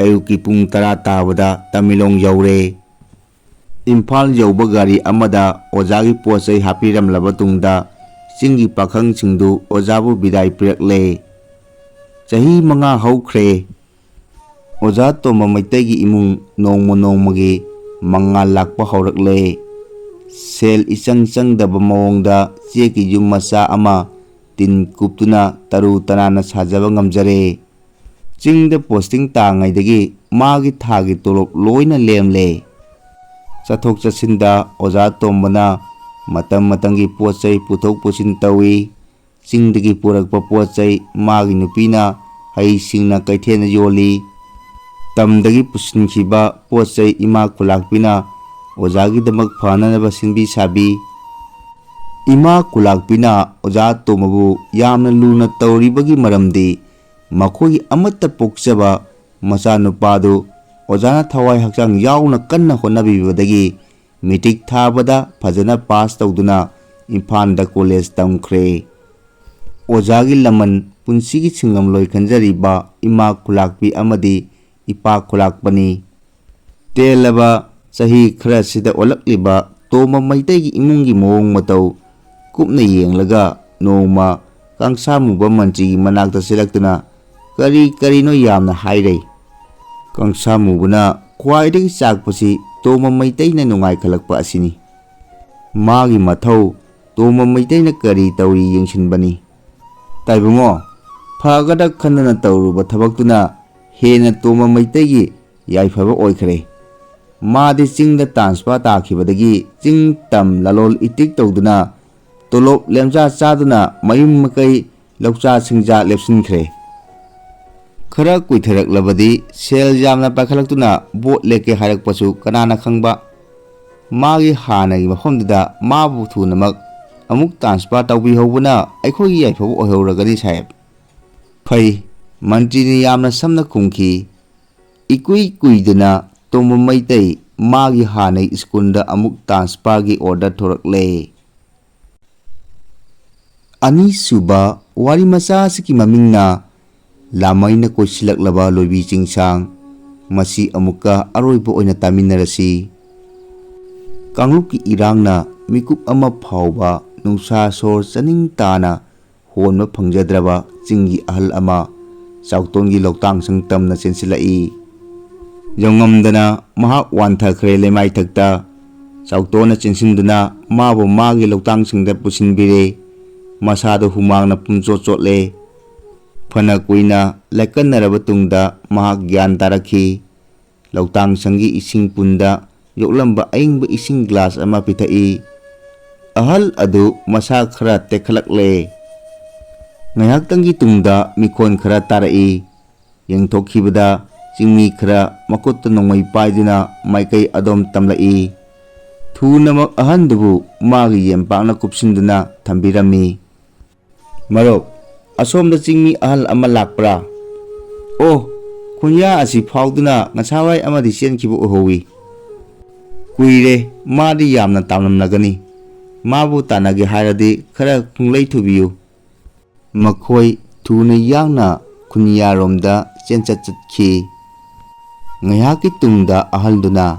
ꯑꯌꯨꯛꯀꯤ ꯄꯨꯡ ꯇꯔꯥ ꯇꯥꯕꯗ ꯇꯃꯦꯡꯂꯣꯡ ꯌꯧꯔꯦ꯫ ꯏꯝꯐꯥꯜ ꯌꯧꯕ ꯒꯥꯔꯤ ꯑꯃꯗ ꯑꯣꯖꯥꯒꯤ ꯄꯣꯠ ꯆꯩ ꯍꯥꯞꯄꯤꯔꯝꯂꯕ ꯇꯨꯡꯗ ꯆꯤꯡꯒꯤ ꯄꯥꯈꯪꯁꯤꯡꯗꯨ ꯑꯣꯖꯥꯕꯨ ꯕꯤꯗꯥꯏ ꯄꯤꯔꯛꯂꯦ꯫ ꯆꯍꯤ ꯃꯉꯥ ꯍꯧꯈ꯭ꯔꯦ꯫ ꯑꯣꯖꯥ ꯇꯣꯝꯕ ꯃꯩꯇꯩꯒꯤ ꯏꯃꯨꯡ ꯅꯣꯡꯃ ꯅꯣꯡꯃꯒꯤ ꯃꯉꯥꯜ ꯂꯥꯛꯄ ꯍꯧꯔꯛꯂꯦ꯫ ꯁꯦꯜ ꯏꯆꯪ ꯆꯪꯗꯕ ꯃꯑꯣꯡꯗ ꯆꯦꯛꯀꯤ ꯌꯨꯝ ꯃꯆꯥ ꯑꯃ ꯇꯤꯟ ꯀꯨꯞꯇꯨꯅ ꯇꯔꯨ ꯇꯅꯥꯟꯅ ꯁꯥꯖꯕ ꯉꯝꯖꯔꯦ꯫ ꯆꯤꯡꯗ ꯄꯣꯁꯇꯤꯡ ꯇꯥꯉꯩꯗꯒꯤ ꯃꯥꯒꯤ ꯊꯥꯒꯤ ꯇꯣꯂꯣꯞ ꯂꯣꯏꯅ ꯂꯦꯝꯂꯦ꯫ ꯆꯠꯊꯣꯛ ꯆꯠꯁꯤꯟꯗ ꯑꯣꯖꯥ ꯇꯣꯝꯕꯅ ꯃꯇꯝ ꯃꯇꯝꯒꯤ ꯄꯣꯠ ꯆꯩ ꯄꯨꯊꯣꯛ ꯄꯨꯁꯤꯟ ꯇꯧꯏ꯫ ꯆꯤꯡꯗꯒꯤ ꯄꯨꯔꯛꯄ ꯄꯣꯠ ꯆꯩ ꯃꯥꯒꯤ ꯅꯨꯄꯤꯅ ꯍꯩꯁꯤꯡꯅ ꯀꯩꯊꯦꯜꯗ ꯌꯣꯜꯂꯤ꯫ ꯇꯝꯗꯒꯤ ꯄꯨꯁꯤꯟꯈꯤꯕ ꯄꯣꯠ ꯆꯩ ꯏꯃꯥ ꯈꯨꯂꯥꯛꯄꯤꯅ ꯑꯣꯖꯥꯒꯤꯗꯃꯛ ꯐꯅꯅꯕ ꯁꯤꯟꯕꯤ ꯁꯥꯕꯤ꯫ ꯏꯃꯥ ꯈꯨꯂꯥꯛꯄꯤꯅ ꯑꯣꯖꯥ ꯇꯣꯝꯕꯕꯨ ꯌꯥꯝꯅ ꯂꯨꯅ ꯇꯧꯔꯤꯕꯒꯤ ꯃꯔꯝꯗꯤ ꯃꯈꯣꯏꯒꯤ ꯑꯃꯠꯇ ꯄꯣꯛꯆꯕ ꯃꯆꯥꯅꯨꯄꯥꯗꯨ ꯑꯣꯖꯥꯅ ꯊꯋꯥꯏ ꯍꯛꯆꯥꯡ ꯌꯥꯎꯅ ꯀꯟꯅ ꯍꯣꯠꯅꯕꯤꯕꯗꯒꯤ ꯃꯦꯇ꯭ꯔꯤꯛ ꯊꯥꯕꯗ ꯐꯖꯅ ꯄꯥꯁ ꯇꯧꯗꯨꯅ ꯏꯝꯐꯥꯜꯗ ꯀꯣꯂꯦꯖ ꯇꯝꯈ꯭ꯔꯦ꯫ ꯑꯣꯖꯥꯒꯤ ꯂꯃꯟ ꯄꯨꯟꯁꯤꯒꯤ ꯁꯤꯡꯉꯝꯂꯣꯏ ꯈꯟꯖꯔꯤꯕ ꯏꯃꯥ ꯈꯨꯂꯥꯛꯄꯤ ꯑꯃꯗꯤ ꯏꯄꯥ ꯈꯨꯂꯥꯛꯄꯅꯤ꯫ ꯇꯦꯜꯂꯕ ꯆꯍꯤ ꯈꯔꯁꯤꯗ ꯑꯣꯜꯂꯛꯂꯤꯕ ꯇꯣꯝꯕ ꯃꯩꯇꯩꯒꯤ ꯏꯃꯨꯡꯒꯤ ꯃꯑꯣꯡ ꯃꯇꯧ ꯀꯨꯞꯅ ꯌꯦꯡꯂꯒ ꯅꯣꯡꯃ ꯀꯪꯁꯥꯃꯨꯕ ꯃꯟꯇ꯭ꯔꯤꯒꯤ ꯃꯅꯥꯛꯇ ꯆꯦꯜꯂꯛꯇꯨꯅ ꯀꯔꯤ ꯀꯔꯤꯅꯣ ꯌꯥꯝꯅ ꯍꯥꯏꯔꯩ꯫ ꯀꯪꯁꯥꯃꯨꯕꯅ ꯈ꯭ꯋꯥꯏꯗꯒꯤ ꯆꯥꯛꯄꯁꯤ ꯇꯣꯝꯕ ꯃꯩꯇꯩꯅ ꯅꯨꯡꯉꯥꯏꯈꯠꯂꯛꯄ ꯑꯁꯤꯅꯤ꯫ ꯃꯥꯒꯤ ꯃꯊꯧ ꯇꯣꯝꯕ ꯃꯩꯇꯩꯅ ꯀꯔꯤ ꯇꯧꯔꯤ ꯌꯦꯡꯁꯤꯟꯕꯅꯤ꯫ ꯇꯥꯏꯕꯨꯡꯉꯣ, ꯐꯒꯗ꯭ꯔ ꯈꯟꯗꯅ ꯇꯧꯔꯨꯕ ꯊꯕꯛꯇꯨꯅ ꯍꯦꯟꯅ ꯇꯣꯝꯕ ꯃꯩꯇꯩꯒꯤ ꯌꯥꯏꯐꯕ ꯑꯣꯏꯈ꯭ꯔꯦ꯫ ꯃꯥꯗꯤ ꯆꯤꯡꯗ ꯇ꯭ꯔꯥꯟꯁꯐꯔ ꯇꯥꯈꯤꯕꯗꯒꯤ ꯆꯤꯡ ꯇꯝ ꯂꯂꯣꯜ ꯏꯇꯤꯛ ꯇꯧꯗꯨꯅ ꯇꯣꯂꯣꯞ ꯂꯦꯝꯖꯥ ꯆꯥꯗꯨꯅ ꯃꯌꯨꯝ ꯃꯀꯩ ꯂꯧꯆꯥ ꯁꯤꯡꯖꯥ ꯂꯦꯞꯁꯤꯟꯈ꯭ꯔꯦ꯫ ꯈꯔ ꯀꯨꯏꯊꯔꯛꯂꯕꯗꯤ ꯁꯦꯜ ꯌꯥꯝꯅ ꯄꯥꯏꯈꯠꯂꯛꯇꯨꯅ ꯚꯣꯠ ꯂꯦꯞꯀꯦ ꯍꯥꯏꯔꯛꯄꯁꯨ ꯀꯅꯥꯅ ꯈꯪꯕ? ꯃꯥꯒꯤ ꯍꯥꯟꯅꯒꯤ ꯃꯐꯝꯗꯨꯗ ꯃꯥꯕꯨ ꯊꯨꯅꯃꯛ ꯑꯃꯨꯛ transfer ꯇꯧꯕꯤꯍꯧꯕꯅ ꯑꯩꯈꯣꯏꯒꯤ ꯌꯥꯏꯐꯕ ꯑꯣꯏꯍꯧꯔꯒꯅꯤ ꯁꯥꯍꯦꯕ꯫ ꯐꯩ, ꯃꯟꯇ꯭ꯔꯤꯅ ꯌꯥꯝꯅ ꯁꯝꯅ ꯈꯨꯝꯈꯤ꯫ ꯏꯀꯨꯏ ꯀꯨꯏꯗꯅ ꯇꯣꯝꯕ ꯃꯩꯇꯩ ꯃꯥꯒꯤ ꯍꯥꯟꯅꯒꯤ ꯁ꯭ꯀꯨꯜꯗ ꯑꯃꯨꯛ transferꯒꯤ order ꯊꯣꯔꯛꯂꯦ꯫ ꯑꯅꯤꯁꯨꯕ ꯋꯥꯔꯤ ꯃꯆꯥ ꯑꯁꯤꯒꯤ ꯃꯃꯤꯡꯅ ꯂꯥꯃꯩꯅ ꯀꯣꯏꯁꯤꯜꯂꯛꯂꯕ ꯂꯣꯏꯕꯤ ꯆꯤꯡꯁꯥꯡ꯫ ꯃꯁꯤ ꯑꯃꯨꯛꯀ ꯑꯔꯣꯏꯕ ꯑꯣꯏꯅ ꯇꯥꯃꯤꯟꯅꯔꯁꯤ꯫ ꯀꯥꯡꯂꯨꯞꯀꯤ ꯏꯔꯥꯡꯅ ꯃꯤꯀꯨꯞ ꯑꯃ ꯐꯥꯎꯕ ꯅꯨꯡꯁꯥ ꯁꯣꯔ ꯆꯥꯅꯤꯡ ꯇꯥꯅ ꯍꯣꯟꯕ ꯐꯪꯖꯗ꯭ꯔꯕ ꯆꯤꯡꯒꯤ ꯑꯍꯜ ꯑꯃ ꯆꯥꯎꯇꯣꯟꯒꯤ ꯂꯧꯇꯥꯡꯁꯪ ꯇꯝꯅ ꯆꯦꯟꯁꯤꯜꯂꯛꯏ꯫ ꯌꯧꯉꯝꯗꯅ ꯃꯍꯥꯛ ꯋꯥꯟꯊꯈ꯭ꯔꯦ ꯂꯩꯃꯥꯏꯊꯛꯇ꯫ ꯆꯥꯎꯇꯣꯟꯅ ꯆꯦꯟꯁꯤꯟꯗꯨꯅ ꯃꯥꯕꯨ ꯃꯥꯒꯤ ꯂꯧꯇꯥꯡꯁꯪꯗ ꯄꯨꯁꯤꯟꯕꯤꯔꯦ꯫ ꯃꯁꯥꯗꯨ ꯍꯨꯃꯥꯡꯅ ꯄꯨꯝꯆꯣꯠ ꯆꯣꯠꯂꯦ꯫ ꯐꯅ ꯀꯨꯏꯅ ꯂꯥꯏꯀꯠꯅꯔꯕ ꯇꯨꯡꯗ ꯃꯍꯥꯛ ꯒ꯭ꯌꯥꯟ ꯇꯥꯔꯛꯈꯤ꯫ ꯂꯧꯇꯥꯡꯁꯪꯒꯤ ꯏꯁꯤꯡ ꯄꯨꯟꯗ ꯌꯣꯛꯂꯝꯕ ꯑꯏꯪꯕ ꯏꯁꯤꯡ glass ꯑꯃ ꯄꯤꯊꯛꯏ꯫ ꯑꯍꯜ ꯑꯗꯨ ꯃꯁꯥ ꯈꯔ ꯇꯦꯛꯈꯠꯂꯛꯂꯦ꯫ ꯉꯥꯏꯍꯥꯛꯇꯪꯒꯤ ꯇꯨꯡꯗ ꯃꯤꯈꯣꯟ ꯈꯔ ꯇꯥꯔꯛꯏ꯫ ꯌꯦꯡꯊꯣꯛꯈꯤꯕꯗ ꯆꯤꯡꯃꯤ ꯈꯔ ꯃꯈꯨꯠꯇ ꯅꯣꯡꯃꯩ ꯄꯥꯏꯗꯨꯅ ꯃꯥꯏꯀꯩ ꯑꯗꯣꯝ ꯇꯝꯂꯛꯏ꯫ ꯊꯨꯅꯃꯛ ꯑꯍꯟꯗꯨꯕꯨ ꯃꯥꯒꯤ ꯌꯦꯝꯄꯥꯛꯅ ꯀꯨꯞꯁꯤꯟꯗꯨꯅ ꯊꯝꯕꯤꯔꯝꯃꯤ꯫ "ꯃꯔꯨꯞ, ꯑꯁꯣꯝꯗ ꯆꯤꯡꯃꯤ ꯑꯍꯜ ꯑꯃ ꯂꯥꯛꯄ꯭ꯔꯥ?" "ꯑꯣ, ꯈꯨꯟꯌꯥ ꯑꯁꯤ ꯐꯥꯎꯗꯨꯅ ꯉꯁꯥꯋꯥꯏ ꯑꯃꯗꯤ ꯆꯦꯟꯈꯤꯕ ꯎꯍꯧꯏ꯫ ꯀꯨꯏꯔꯦ, ꯃꯥꯗꯤ ꯌꯥꯝꯅ ꯇꯥꯝꯂꯝꯂꯒꯅꯤ꯫ ꯃꯥꯕꯨ ꯇꯥꯟꯅꯒꯦ ꯍꯥꯏꯔꯗꯤ ꯈꯔ ꯈꯣꯡꯂꯩ ꯊꯨꯕꯤꯌꯨ꯫" ꯃꯈꯣꯏ ꯊꯨꯅ ꯌꯥꯡꯅ ꯈꯨꯟꯌꯥꯔꯣꯝꯗ ꯆꯦꯟꯆꯠ ꯆꯠꯈꯤ꯫ ꯉꯥꯏꯍꯥꯛꯀꯤ ꯇꯨꯡꯗ ꯑꯍꯜꯗꯨꯅ,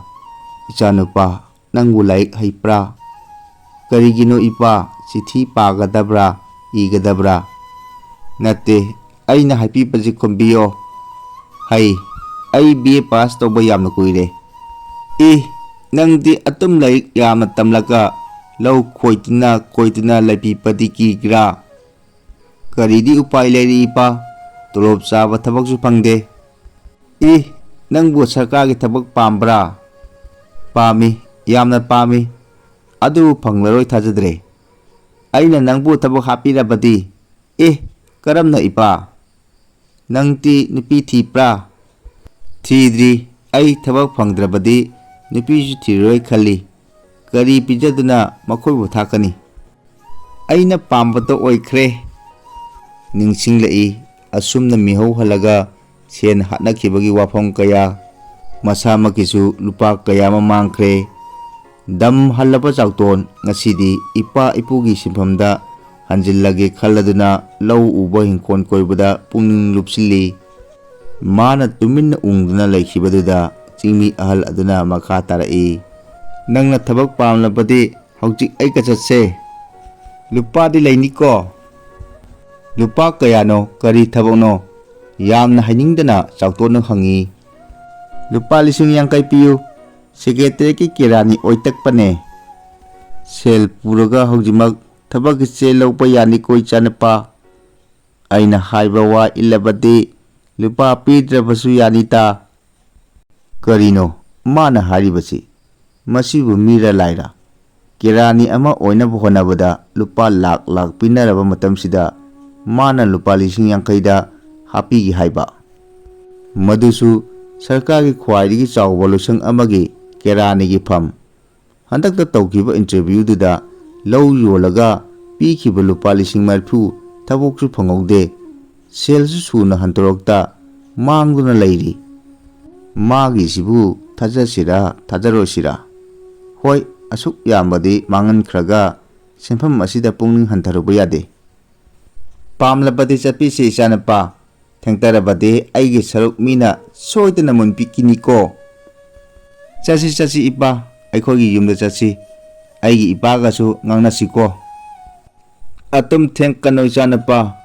"ꯏꯆꯥꯅꯨꯄꯥ, ꯅꯪꯕꯨ ꯂꯥꯏꯔꯤꯛ ꯍꯩꯕ꯭ꯔꯥ?" "ꯀꯔꯤꯒꯤꯅꯣ ꯏꯄꯥ, ꯆꯤꯊꯤ ꯄꯥꯒꯗꯕ꯭ꯔꯥ, ꯏꯒꯗꯕ꯭ꯔꯥ?" "ꯅꯠꯇꯦ, ꯑꯩꯅ ꯍꯥꯏꯕꯤꯕꯁꯤ ꯈꯨꯝꯕꯤꯌꯣ꯫" "ꯍꯩ, ꯑꯩ B A pass ꯇꯧꯕ ꯌꯥꯝꯅ ꯀꯨꯏꯔꯦ꯫" "ꯏ, ꯅꯪꯗꯤ ꯑꯗꯨꯝ ꯂꯥꯏꯔꯤꯛ ꯌꯥꯝꯅ ꯇꯝꯂꯒ ꯂꯧ ꯈꯣꯏꯗꯨꯅ ꯈꯣꯏꯗꯨꯅ ꯂꯩꯕꯤꯕꯗꯤ ꯀꯤꯒ꯭ꯔꯥ?" "ꯀꯔꯤꯗꯤ ꯎꯄꯥꯏ ꯂꯩꯔꯤ ꯏꯄꯥ, ꯇꯣꯂꯣꯞ ꯆꯥꯕ ꯊꯕꯛꯁꯨ ꯐꯪꯗꯦ꯫" "ꯏ, ꯅꯪꯕꯨ ꯁꯔꯀꯥꯔꯒꯤ ꯊꯕꯛ ꯄꯥꯝꯕ꯭ꯔꯥ?" "ꯄꯥꯝꯃꯤ, ꯌꯥꯝꯅ ꯄꯥꯝꯃꯤ, ꯑꯗꯨꯕꯨ ꯐꯪꯂꯔꯣꯏ ꯊꯥꯖꯗ꯭ꯔꯦ꯫" "ꯑꯩꯅ ꯅꯪꯕꯨ ꯊꯕꯛ ꯍꯥꯞꯄꯤꯔꯕꯗꯤ꯫" "ꯑꯦ, ꯀꯔꯝꯅ ꯏꯄꯥ? ꯅꯪꯗꯤ ꯅꯨꯄꯤ ꯊꯤꯕ꯭ꯔꯥ?" "ꯊꯤꯗ꯭ꯔꯤ, ꯑꯩ ꯊꯕꯛ ꯐꯪꯗ꯭ꯔꯕꯗꯤ ꯅꯨꯄꯤꯁꯨ ꯊꯤꯔꯔꯣꯏ ꯈꯜꯂꯤ꯫ ꯀꯔꯤ ꯄꯤꯖꯗꯨꯅ ꯃꯈꯣꯏꯕꯨ ꯊꯥꯛꯀꯅꯤ? ꯑꯩꯅ ꯄꯥꯝꯕꯗ ꯑꯣꯏꯈ꯭ꯔꯦ꯫ ꯅꯤꯡꯁꯤꯡꯂꯛꯏ, ꯑꯁꯨꯝꯅ ꯃꯤꯍꯧ ꯍꯜꯂꯒ ꯁꯦꯟ ꯍꯥꯠꯅꯈꯤꯕꯒꯤ ꯋꯥꯐꯝ ꯀꯌꯥ, ꯃꯁꯥꯃꯛꯀꯤꯁꯨ ꯂꯨꯄꯥ ꯀꯌꯥ ꯑꯃ ꯃꯥꯡꯈ꯭ꯔꯦ꯫ ꯗꯝ ꯍꯜꯂꯕ ꯆꯥꯎꯇꯣꯟ ꯉꯁꯤꯗꯤ ꯏꯄꯥ ꯏꯄꯨꯒꯤ ꯁꯤꯟꯐꯝꯗ ꯍꯟꯖꯤꯜꯂꯒꯦ ꯈꯜꯂꯗꯨꯅ ꯂꯧ ꯎꯕ ꯏꯪꯈꯣꯜ ꯀꯣꯏꯕꯗ ꯄꯨꯛꯅꯤꯡ ꯂꯨꯞꯁꯤꯜꯂꯤ꯫ ꯃꯥꯅ ꯇꯨꯃꯤꯟꯅ ꯎꯪꯗꯨꯅ ꯂꯩꯈꯤꯕꯗꯨꯗ ꯆꯤꯡꯃꯤ ꯑꯍꯜ ꯑꯗꯨꯅ ꯃꯈꯥ ꯇꯥꯔꯛꯏ, "ꯅꯪꯅ ꯊꯕꯛ ꯄꯥꯝꯂꯕꯗꯤ ꯍꯧꯖꯤꯛ ꯑꯩꯒ ꯆꯠꯁꯦ꯫ ꯂꯨꯄꯥꯗꯤ ꯂꯩꯅꯤꯀꯣ?" "ꯂꯨꯄꯥ ꯀꯌꯥꯅꯣ? ꯀꯔꯤ ꯊꯕꯛꯅꯣ?" ꯌꯥꯝꯅ ꯍꯥꯏꯅꯤꯡꯗꯅ ꯆꯥꯎꯇꯣꯟꯅ ꯍꯪꯉꯤ꯫ "ꯂꯨꯄꯥ ꯂꯤꯁꯤꯡ ꯌꯥꯡꯈꯩ ꯄꯤꯌꯨ꯫ ꯁꯦꯀ꯭ꯔꯦꯇꯔꯤꯒꯤ ꯀꯦꯔꯥꯅꯤ ꯑꯣꯏꯇꯛꯄꯅꯦ꯫ ꯁꯦꯜ ꯄꯨꯔꯒ ꯍꯧꯖꯤꯛꯃꯛ ꯊꯕꯛꯀꯤ ꯆꯦ ꯂꯧꯕ ꯌꯥꯅꯤꯀꯣ ꯏꯆꯥꯅꯨꯄꯥ?" ꯑꯩꯅ ꯍꯥꯏꯕ ꯋꯥ ꯏꯜꯂꯕꯗꯤ ꯂꯨꯄꯥ ꯄꯤꯗ꯭ꯔꯕꯁꯨ ꯌꯥꯅꯤꯗ꯫ ꯀꯔꯤꯅꯣ ꯃꯥꯅ ꯍꯥꯏꯔꯤꯕꯁꯤ? ꯃꯁꯤꯕꯨ ꯃꯤꯔ ꯂꯥꯏꯔ? ꯀꯦꯔꯥꯅꯤ ꯑꯃ ꯑꯣꯏꯅꯕ ꯍꯣꯠꯅꯕꯗ ꯂꯨꯄꯥ ꯂꯥꯛ ꯂꯥꯛ ꯄꯤꯅꯔꯕ ꯃꯇꯝꯁꯤꯗ ꯃꯥꯅ ꯂꯨꯄꯥ ꯂꯤꯁꯤꯡ ꯌꯥꯡꯈꯩꯗ ꯍꯥꯞꯄꯤꯒꯦ ꯍꯥꯏꯕ? ꯃꯗꯨꯁꯨ ꯁꯔꯀꯥꯔꯒꯤ ꯈ꯭ꯋꯥꯏꯗꯒꯤ ꯆꯥꯎꯕ ꯂꯣꯏꯁꯪ ꯑꯃꯒꯤ ꯀꯦꯔꯥꯅꯤꯒꯤ ꯐꯝ꯫ ꯍꯟꯗꯛꯇ ꯇꯧꯈꯤꯕ ꯏꯟꯇꯔꯚ꯭ꯌꯨꯗꯨꯗ ꯂꯧ ꯌꯣꯜꯂꯒ ꯄꯤꯈꯤꯕ ꯂꯨꯄꯥ ꯂꯤꯁꯤꯡ ꯃꯔꯤꯐꯨ ꯊꯕꯛꯁꯨ ꯐꯪꯍꯧꯗꯦ, ꯁꯦꯜꯁꯨ ꯁꯨꯅ ꯍꯟꯗꯣꯔꯛꯇ ꯃꯥꯡꯗꯨꯅ ꯂꯩꯔꯤ꯫ ꯃꯥꯒꯤꯁꯤꯕꯨ ꯊꯥꯖꯁꯤꯔꯥ ꯊꯥꯖꯔꯣꯏꯁꯤꯔꯥ? ꯍꯣꯏ, ꯑꯁꯨꯛ ꯌꯥꯝꯕꯗꯤ ꯃꯥꯡꯍꯟꯈ꯭ꯔꯒ ꯁꯦꯟꯐꯝ ꯑꯁꯤꯗ ꯄꯨꯛꯅꯤꯡ ꯍꯟꯊꯔꯨꯕ ꯌꯥꯗꯦ꯫ ꯄꯥꯝꯂꯕꯗꯤ ꯆꯠꯄꯤꯁꯤ ꯏꯆꯥꯅꯨꯄꯥ, ꯊꯦꯡꯊꯔꯕꯗꯤ ꯑꯩꯒꯤ ꯁꯔꯨꯛ ꯃꯤꯅ ꯁꯣꯏꯗꯅ ꯃꯨꯟꯕꯤꯈꯤꯅꯤꯀꯣ꯫ ꯆꯠꯁꯤ, ꯆꯠꯁꯤ ꯏꯄꯥ, ꯑꯩꯈꯣꯏꯒꯤ ꯌꯨꯝꯗ ꯆꯠꯁꯤ꯫ ꯑꯩꯒꯤ ꯏꯄꯥꯒꯁꯨ ꯉꯥꯡꯅꯁꯤꯀꯣ꯫ ꯑꯗꯨꯝ ꯊꯦꯡꯀꯅꯨ ꯏꯆꯥꯅꯨꯄꯥ,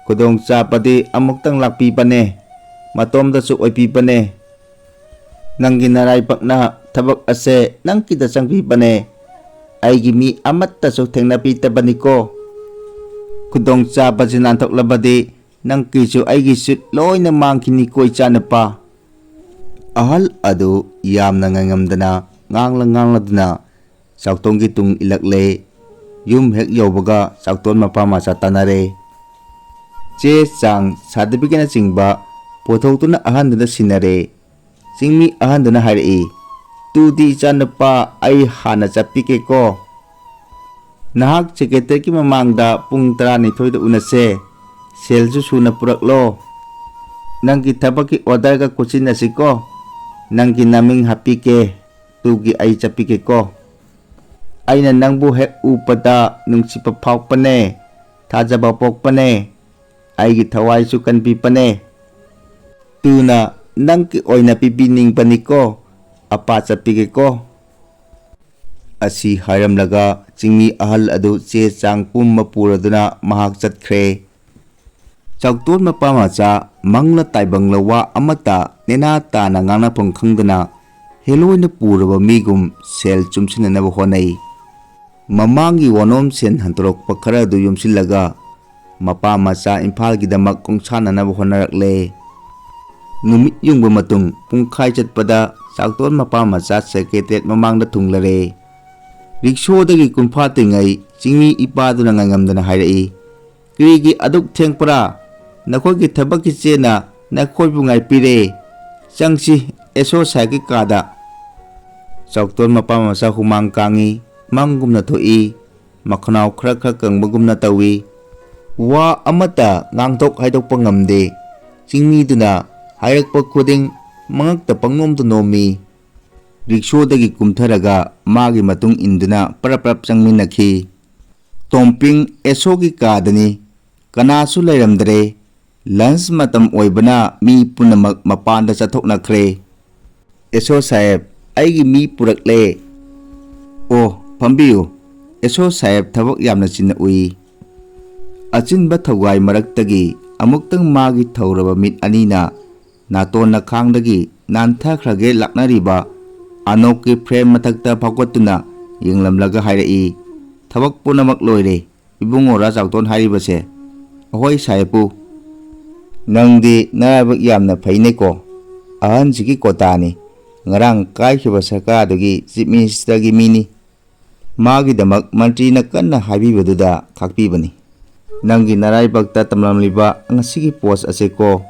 ꯈꯨꯗꯣꯡꯆꯥꯕꯗꯤ ꯑꯃꯨꯛꯇꯪ ꯂꯥꯛꯄꯤꯕꯅꯦ, ꯃꯇꯣꯝꯇꯁꯨ ꯑꯣꯏꯕꯤꯕꯅꯦ꯫ ꯅꯪꯒꯤ ꯅꯔꯥꯏꯕꯛꯅ ꯊꯕꯛ ꯑꯁꯦ ꯅꯪꯒꯤꯗ ꯆꯪꯕꯤꯕꯅꯦ, ꯑꯩꯒꯤ ꯃꯤ ꯑꯃꯠꯇꯁꯨ ꯊꯦꯡꯅꯕꯤꯗꯕꯅꯤꯀꯣ꯫ ꯈꯨꯗꯣꯡꯆꯥꯕꯁꯤ ꯅꯥꯟꯊꯣꯛꯂꯕꯗꯤ ꯅꯪꯒꯤꯁꯨ ꯑꯩꯒꯤꯁꯨ ꯂꯣꯏꯅ ꯃꯥꯡꯈꯤꯅꯤꯀꯣ ꯏꯆꯥꯅꯨꯄꯥ꯫ ꯑꯍꯜ ꯑꯗꯨ ꯌꯥꯝꯅ ꯉꯥꯏꯉꯝꯗꯅ ꯉꯥꯡꯂ ꯉꯥꯡꯂꯗꯨꯅ ꯆꯥꯎꯇꯣꯟꯒꯤ ꯇꯨꯡ ꯏꯜꯂꯛꯂꯦ꯫ ꯌꯨꯝ ꯍꯦꯛ ꯌꯧꯕꯒ ꯆꯥꯎꯇꯣꯟ ꯃꯄꯥ ꯃꯆꯥ ꯇꯥꯟꯅꯔꯦ꯫ ꯆꯦ ꯆꯥꯡ, ꯁꯥꯔꯇꯤꯐꯤꯀꯦꯠꯅꯆꯤꯡꯕ ꯄꯨꯊꯣꯛꯇꯨꯅ ꯑꯍꯟꯗꯨꯗ ꯁꯤꯟꯅꯔꯦ꯫ ꯆꯤꯡꯃꯤ ꯑꯍꯟꯗꯨꯅ ꯍꯥꯏꯔꯛꯏ, ꯇꯨꯗꯤ ꯏꯆꯥꯅꯨꯄꯥ, ꯑꯩ ꯍꯥꯟꯅ ꯆꯠꯄꯤꯒꯦꯀꯣ꯫ ꯅꯍꯥꯛ ꯁꯦꯀ꯭ꯔꯦꯇꯔꯤꯌꯦꯠꯀꯤ ꯃꯃꯥꯡꯗ ꯄꯨꯡ ꯇꯔꯥꯅꯤꯊꯣꯏꯗ ꯎꯅꯁꯦ꯫ ꯁꯦꯜꯁꯨ ꯁꯨꯅ ꯄꯨꯔꯛꯂꯣ꯫ ꯅꯪꯒꯤ ꯊꯕꯛꯀꯤ ꯑꯣꯔꯗꯔꯒ ꯈꯨꯠꯁꯤꯟꯅꯁꯤꯀꯣ꯫ ꯅꯪꯒꯤ ꯅꯃꯤꯡ ꯍꯥꯞꯄꯤꯒꯦ꯫ ꯇꯨꯒꯤ ꯑꯩ ꯆꯠꯄꯤꯒꯦꯀꯣ꯫ ꯑꯩꯅ ꯅꯪꯕꯨ ꯍꯦꯛ ꯎꯕꯗ ꯅꯨꯡꯁꯤꯕ ꯐꯥꯎꯔꯛꯄꯅꯦ, ꯊꯥꯖꯕ ꯄꯣꯛꯄꯅꯦ, ꯑꯩꯒꯤ ꯊꯋꯥꯏꯁꯨ ꯀꯟꯕꯤꯕꯅꯦ꯫ ꯇꯨꯅ ꯅꯪꯒꯤ ꯑꯣꯏꯅ ꯄꯤꯕꯤꯅꯤꯡꯕꯅꯤꯀꯣ, ꯑꯄꯥ ꯆꯠꯄꯤꯒꯦꯀꯣ꯫ ꯑꯁꯤ ꯍꯥꯏꯔꯝꯂꯒ ꯆꯤꯡꯃꯤ ꯑꯍꯜ ꯑꯗꯨ ꯆꯦ ꯆꯥꯡ ꯄꯨꯝꯕ ꯄꯨꯔꯗꯨꯅ ꯃꯍꯥꯛ ꯆꯠꯈ꯭ꯔꯦ꯫ ꯆꯥꯎꯇꯣꯟ ꯃꯄꯥ ꯃꯆꯥ ꯃꯪꯂ ꯇꯥꯏꯕꯪꯂ ꯋꯥ ꯑꯃꯠꯇ ꯅꯦꯅꯥ ꯇꯥꯅ ꯉꯥꯡꯅꯐꯝ ꯈꯪꯗꯅ ꯍꯦꯂꯣꯏꯅ ꯄꯨꯔꯕ ꯃꯤꯒꯨꯝ ꯁꯦꯜ ꯆꯨꯝꯁꯤꯟꯅꯅꯕ ꯍꯣꯠꯅꯩ꯫ ꯃꯃꯥꯡꯒꯤ ꯋꯥꯅꯣꯝ ꯁꯦꯟ ꯍꯟꯗꯣꯔꯛꯄ ꯈꯔ ꯑꯗꯨ ꯌꯣꯝꯁꯤꯜꯂꯒ ꯃꯄꯥ ꯃꯆꯥ ꯏꯝꯐꯥꯜꯒꯤꯗꯃꯛ ꯈꯣꯡꯁꯥꯟꯅꯅꯕ ꯍꯣꯠꯅꯔꯛꯂꯦ꯫ ꯅꯨꯃꯤꯠ ꯌꯨꯡꯕ ꯃꯇꯨꯡ ꯄꯨꯡꯈꯥꯏ ꯆꯠꯄꯗ ꯆꯥꯎꯇꯣꯟ ꯃꯄꯥ ꯃꯆꯥ ꯁꯦꯀ꯭ꯔꯦꯇꯦꯔꯤꯌꯦꯠ ꯃꯃꯥꯡꯗ ꯊꯨꯡꯂꯔꯦ꯫ ꯔꯤꯛꯁꯣꯗꯒꯤ ꯀꯨꯝꯐꯥꯠꯇ꯭ꯔꯤꯉꯩ ꯆꯤꯡꯃꯤ ꯏꯄꯥꯗꯨꯅ ꯉꯥꯏꯉꯝꯗꯅ ꯍꯥꯏꯔꯛꯏ, "ꯀꯔꯤꯒꯤ ꯑꯗꯨꯛ ꯊꯦꯡꯄ꯭ꯔꯥ? ꯅꯈꯣꯏꯒꯤ ꯊꯕꯛꯀꯤ ꯆꯦꯅ ꯅꯈꯣꯏꯕꯨ ꯉꯥꯏꯄꯤꯔꯦ꯫ ꯆꯪꯁꯤ, ꯑꯦꯁ ꯑꯣ ꯁꯥꯍꯦꯕꯀꯤ ꯀꯥꯗ꯫" ꯆꯥꯎꯇꯣꯟ ꯃꯄꯥ ꯃꯆꯥ ꯍꯨꯃꯥꯡ ꯀꯥꯡꯏ, ꯃꯪꯒꯨꯝꯅ ꯊꯣꯛꯏ, ꯃꯈꯅꯥꯎ ꯈꯔ ꯈꯔ ꯀꯪꯕꯒꯨꯝꯅ ꯇꯧꯏ꯫ ꯋꯥ ꯑꯃꯠꯇ ꯉꯥꯡꯊꯣꯛ ꯍꯥꯏꯗꯣꯛꯄ ꯉꯝꯗꯦ꯫ ꯆꯤꯡꯃꯤꯗꯨꯅ ꯍꯥꯏꯔꯛꯄ ꯈꯨꯗꯤꯡ ꯃꯉꯛꯇ ꯄꯪꯅꯣꯝꯇ ꯅꯣꯝꯃꯤ꯫ ꯔꯤꯛꯁꯣꯗꯒꯤ ꯀꯨꯝꯊꯔꯒ ꯃꯥꯒꯤ ꯃꯇꯨꯡ ꯏꯟꯗꯨꯅ ꯄꯔꯞ ꯄꯔꯞ ꯆꯪꯃꯤꯟꯅꯈꯤ꯫ ꯇꯣꯝꯄꯤꯡ ꯑꯦꯁ ꯑꯣꯒꯤ ꯀꯥꯗꯅꯤ꯫ ꯀꯅꯥꯁꯨ ꯂꯩꯔꯝꯗ꯭ꯔꯦ꯫ ꯂꯟꯆ ꯃꯇꯝ ꯑꯣꯏꯕꯅ ꯃꯤ ꯄꯨꯝꯅꯃꯛ ꯃꯄꯥꯟꯗ ꯆꯠꯊꯣꯛꯅꯈ꯭ꯔꯦ꯫ "ꯑꯦꯁ ꯑꯣ ꯁꯥꯍꯦꯕ, ꯑꯩꯒꯤ ꯃꯤ ꯄꯨꯔꯛꯂꯦ꯫" "ꯑꯣ, ꯐꯝꯕꯤꯌꯨ꯫" ꯑꯦꯁ ꯑꯣ ꯁꯥꯍꯦꯕ ꯊꯕꯛ ꯌꯥꯝꯅ ꯆꯤꯟꯅ ꯎꯏ꯫ ꯑꯆꯤꯟꯕ ꯊꯧꯒꯥꯏ ꯃꯔꯛꯇꯒꯤ ꯑꯃꯨꯛꯇꯪ ꯃꯥꯒꯤ ꯊꯧꯔꯕ ꯃꯤꯠ ꯑꯅꯤꯅ ꯅꯥꯇꯣꯟ ꯅꯈꯥꯡꯗꯒꯤ ꯅꯥꯟꯊꯈ꯭ꯔꯒꯦ ꯂꯥꯛꯅꯔꯤꯕ ꯑꯅꯣꯛꯀꯤ ꯐ꯭ꯔꯦꯝ ꯃꯊꯛꯇ ꯐꯥꯎꯒꯠꯇꯨꯅ ꯌꯦꯡꯂꯝꯂꯒ ꯍꯥꯏꯔꯛꯏ, "ꯊꯕꯛ ꯄꯨꯝꯅꯃꯛ ꯂꯣꯏꯔꯦ, ꯏꯕꯨꯡꯉꯣ ꯔꯥ ꯆꯥꯎꯇꯣꯟ ꯍꯥꯏꯔꯤꯕꯁꯦ?" "ꯑꯍꯣꯏ ꯁꯥꯍꯦꯕꯄꯨ꯫" "ꯅꯪꯗꯤ ꯅꯔꯥꯏꯕꯛ ꯌꯥꯝꯅ ꯐꯩꯅꯦꯀꯣ꯫ ꯑꯍꯟꯁꯤꯒꯤ ꯀꯣꯇꯥꯅꯤ꯫ ꯉꯔꯥꯡ ꯀꯥꯏꯈꯤꯕ ꯁꯔꯀꯥꯔꯗꯨꯒꯤ ꯆꯤꯐ ꯃꯤꯅꯤꯁꯇꯔꯒꯤ ꯃꯤꯅꯤ꯫" ꯃꯥꯒꯤꯗꯃꯛ ꯃꯟꯇ꯭ꯔꯤꯅ ꯀꯟꯅ ꯍꯥꯏꯕꯤꯕꯗꯨꯗ ꯈꯥꯛꯄꯤꯕꯅꯤ꯫ "ꯅꯪꯒꯤ ꯅꯔꯥꯏꯕꯛꯇ ꯇꯝꯂꯝꯂꯤꯕ ꯉꯁꯤꯒꯤ ꯄꯣꯁ ꯑꯁꯦꯀꯣ,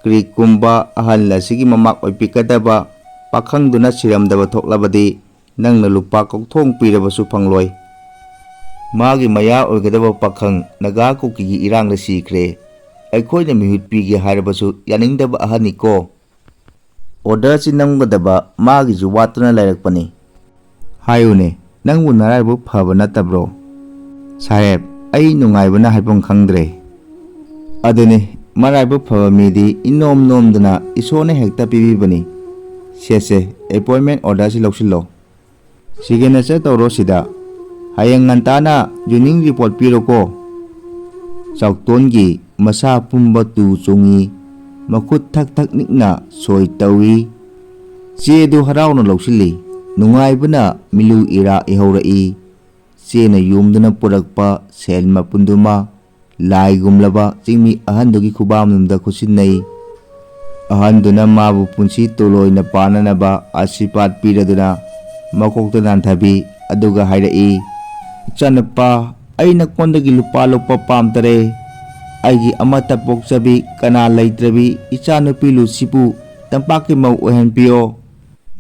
ꯀꯔꯤꯒꯨꯝꯕ ꯑꯍꯜ ꯑꯁꯤꯒꯤ ꯃꯃꯥꯛ ꯑꯣꯏꯕꯤꯒꯗꯕ ꯄꯥꯈꯪꯗꯨꯅ ꯁꯤꯔꯝꯗꯕ ꯊꯣꯛꯂꯕꯗꯤ ꯅꯪꯅ ꯂꯨꯄꯥ ꯀꯣꯛꯊꯣꯡ ꯄꯤꯔꯕꯁꯨ ꯐꯪꯂꯣꯏ꯫ ꯃꯥꯒꯤ ꯃꯌꯥ ꯑꯣꯏꯒꯗꯕ ꯄꯥꯈꯪ ꯅꯥꯒꯥ ꯀꯨꯀꯤꯒꯤ ꯏꯔꯥꯡꯗ ꯁꯤꯈ꯭ꯔꯦ꯫ ꯑꯩꯈꯣꯏꯅ ꯃꯤꯍꯨꯠ ꯄꯤꯒꯦ ꯍꯥꯏꯔꯕꯁꯨ ꯌꯥꯅꯤꯡꯗꯕ ꯑꯍꯟꯅꯤꯀꯣ꯫ ꯑꯣꯔꯗꯔꯁꯤ ꯅꯝꯒꯗꯕ ꯃꯥꯒꯤꯁꯨ ꯋꯥꯠꯇꯨꯅ ꯂꯩꯔꯛꯄꯅꯤ꯫ ꯍꯥꯏꯌꯨꯅꯦ, ꯅꯪꯕꯨ ꯅꯔꯥꯏꯕꯛ ꯐꯕ ꯅꯠꯇꯕ꯭ꯔꯣ? ꯁꯥꯍꯦꯕ, ꯑꯩ ꯅꯨꯡꯉꯥꯏꯕꯅ ꯍꯥꯏꯐꯝ ꯈꯪꯗ꯭ꯔꯦ꯫ ꯑꯗꯨꯅꯤ, ꯃꯔꯥꯏꯕꯛ ꯐꯕ ꯃꯤꯗꯤ ꯏꯅꯣꯝ ꯅꯣꯝꯗꯅ ꯏꯁꯣꯔꯅ ꯍꯦꯛꯇ ꯄꯤꯕꯤꯕꯅꯤ꯫ ꯁꯦ ꯁꯦ, ꯑꯦꯄꯣꯏꯟꯃꯦꯟ ꯑꯣꯔꯗꯔꯁꯤ ꯂꯧꯁꯤꯜꯂꯣ꯫ ꯁꯤꯒꯅꯦꯆꯔ ꯇꯧꯔꯣ ꯁꯤꯗ꯫ ꯍꯌꯦꯡ ꯉꯟꯇꯥꯅ ꯖꯣꯏꯅꯤꯡ ꯔꯤꯄꯣꯔꯠ ꯄꯤꯔꯣꯀꯣ꯫ ꯆꯥꯎꯇꯣꯟꯒꯤ ꯃꯁꯥ ꯄꯨꯝꯕ ꯇꯨ ꯆꯣꯡꯉꯤ, ꯃꯈꯨꯠ ꯊꯛ ꯊꯛ ꯅꯤꯛꯅ ꯁꯣꯏ ꯇꯧꯏ꯫ ꯆꯦꯗꯨ ꯍꯔꯥꯎꯅ ꯂꯧꯁꯤꯜꯂꯤ꯫ ꯅꯨꯡꯉꯥꯏꯕꯅ ꯃꯤꯂꯨ ꯏꯔꯥ ꯏꯍꯧꯔꯛꯏ꯫ ꯆꯦꯅ ꯌꯣꯝꯗꯨꯅ ꯄꯨꯔꯛꯄ ꯁꯦꯜ ꯃꯄꯨꯟꯗꯨꯃ ꯂꯥꯏꯒꯨꯝꯂꯕ ꯆꯤꯡꯃꯤ ꯑꯍꯟꯗꯨꯒꯤ ꯈꯨꯕꯥꯝꯂꯣꯝꯗ ꯈꯨꯠꯁꯤꯟꯅꯩ꯫ ꯑꯍꯟꯗꯨꯅ ꯃꯥꯕꯨ ꯄꯨꯟꯁꯤ ꯇꯨꯂꯣꯏꯅ ꯄꯥꯟꯅꯅꯕ ꯑꯥꯁꯤꯔꯕꯥꯗ ꯄꯤꯔꯗꯨꯅ ꯃꯀꯣꯛꯇ ꯅꯥꯟꯊꯕꯤ, ꯑꯗꯨꯒ ꯍꯥꯏꯔꯛꯏ, "ꯏꯆꯥꯅꯨꯄꯥ, ꯑꯩ ꯅꯀꯣꯟꯗꯒꯤ ꯂꯨꯄꯥ ꯂꯣꯛꯄ ꯄꯥꯝꯗꯔꯦ꯫ ꯑꯩꯒꯤ ꯑꯃꯠꯇ ꯄꯣꯛꯆꯕꯤ, ꯀꯅꯥ ꯂꯩꯇ꯭ꯔꯕꯤ ꯏꯆꯥꯅꯨꯄꯤ ꯂꯨꯁꯤꯕꯨ ꯇꯝꯄꯥꯛꯀꯤ ꯃꯧ ꯑꯣꯏꯍꯟꯕꯤꯌꯣ꯫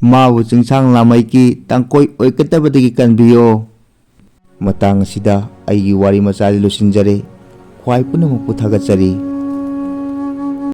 ꯃꯥꯕꯨ ꯆꯤꯡꯁꯥꯡ ꯂꯥꯃꯩꯒꯤ ꯇꯥꯡꯀꯣꯏ ꯑꯣꯏꯒꯗꯕꯗꯒꯤ ꯀꯟꯕꯤꯌꯣ"꯫ ꯃꯇꯥꯡ ꯑꯁꯤꯗ ꯑꯩꯒꯤ ꯋꯥꯔꯤ ꯃꯆꯥꯁꯤ ꯂꯣꯏꯁꯤꯟꯖꯔꯦ꯫ ꯈ꯭ꯋꯥꯏ ꯄꯨꯝꯅꯃꯛꯄꯨ ꯊꯥꯒꯠꯆꯔꯤ꯫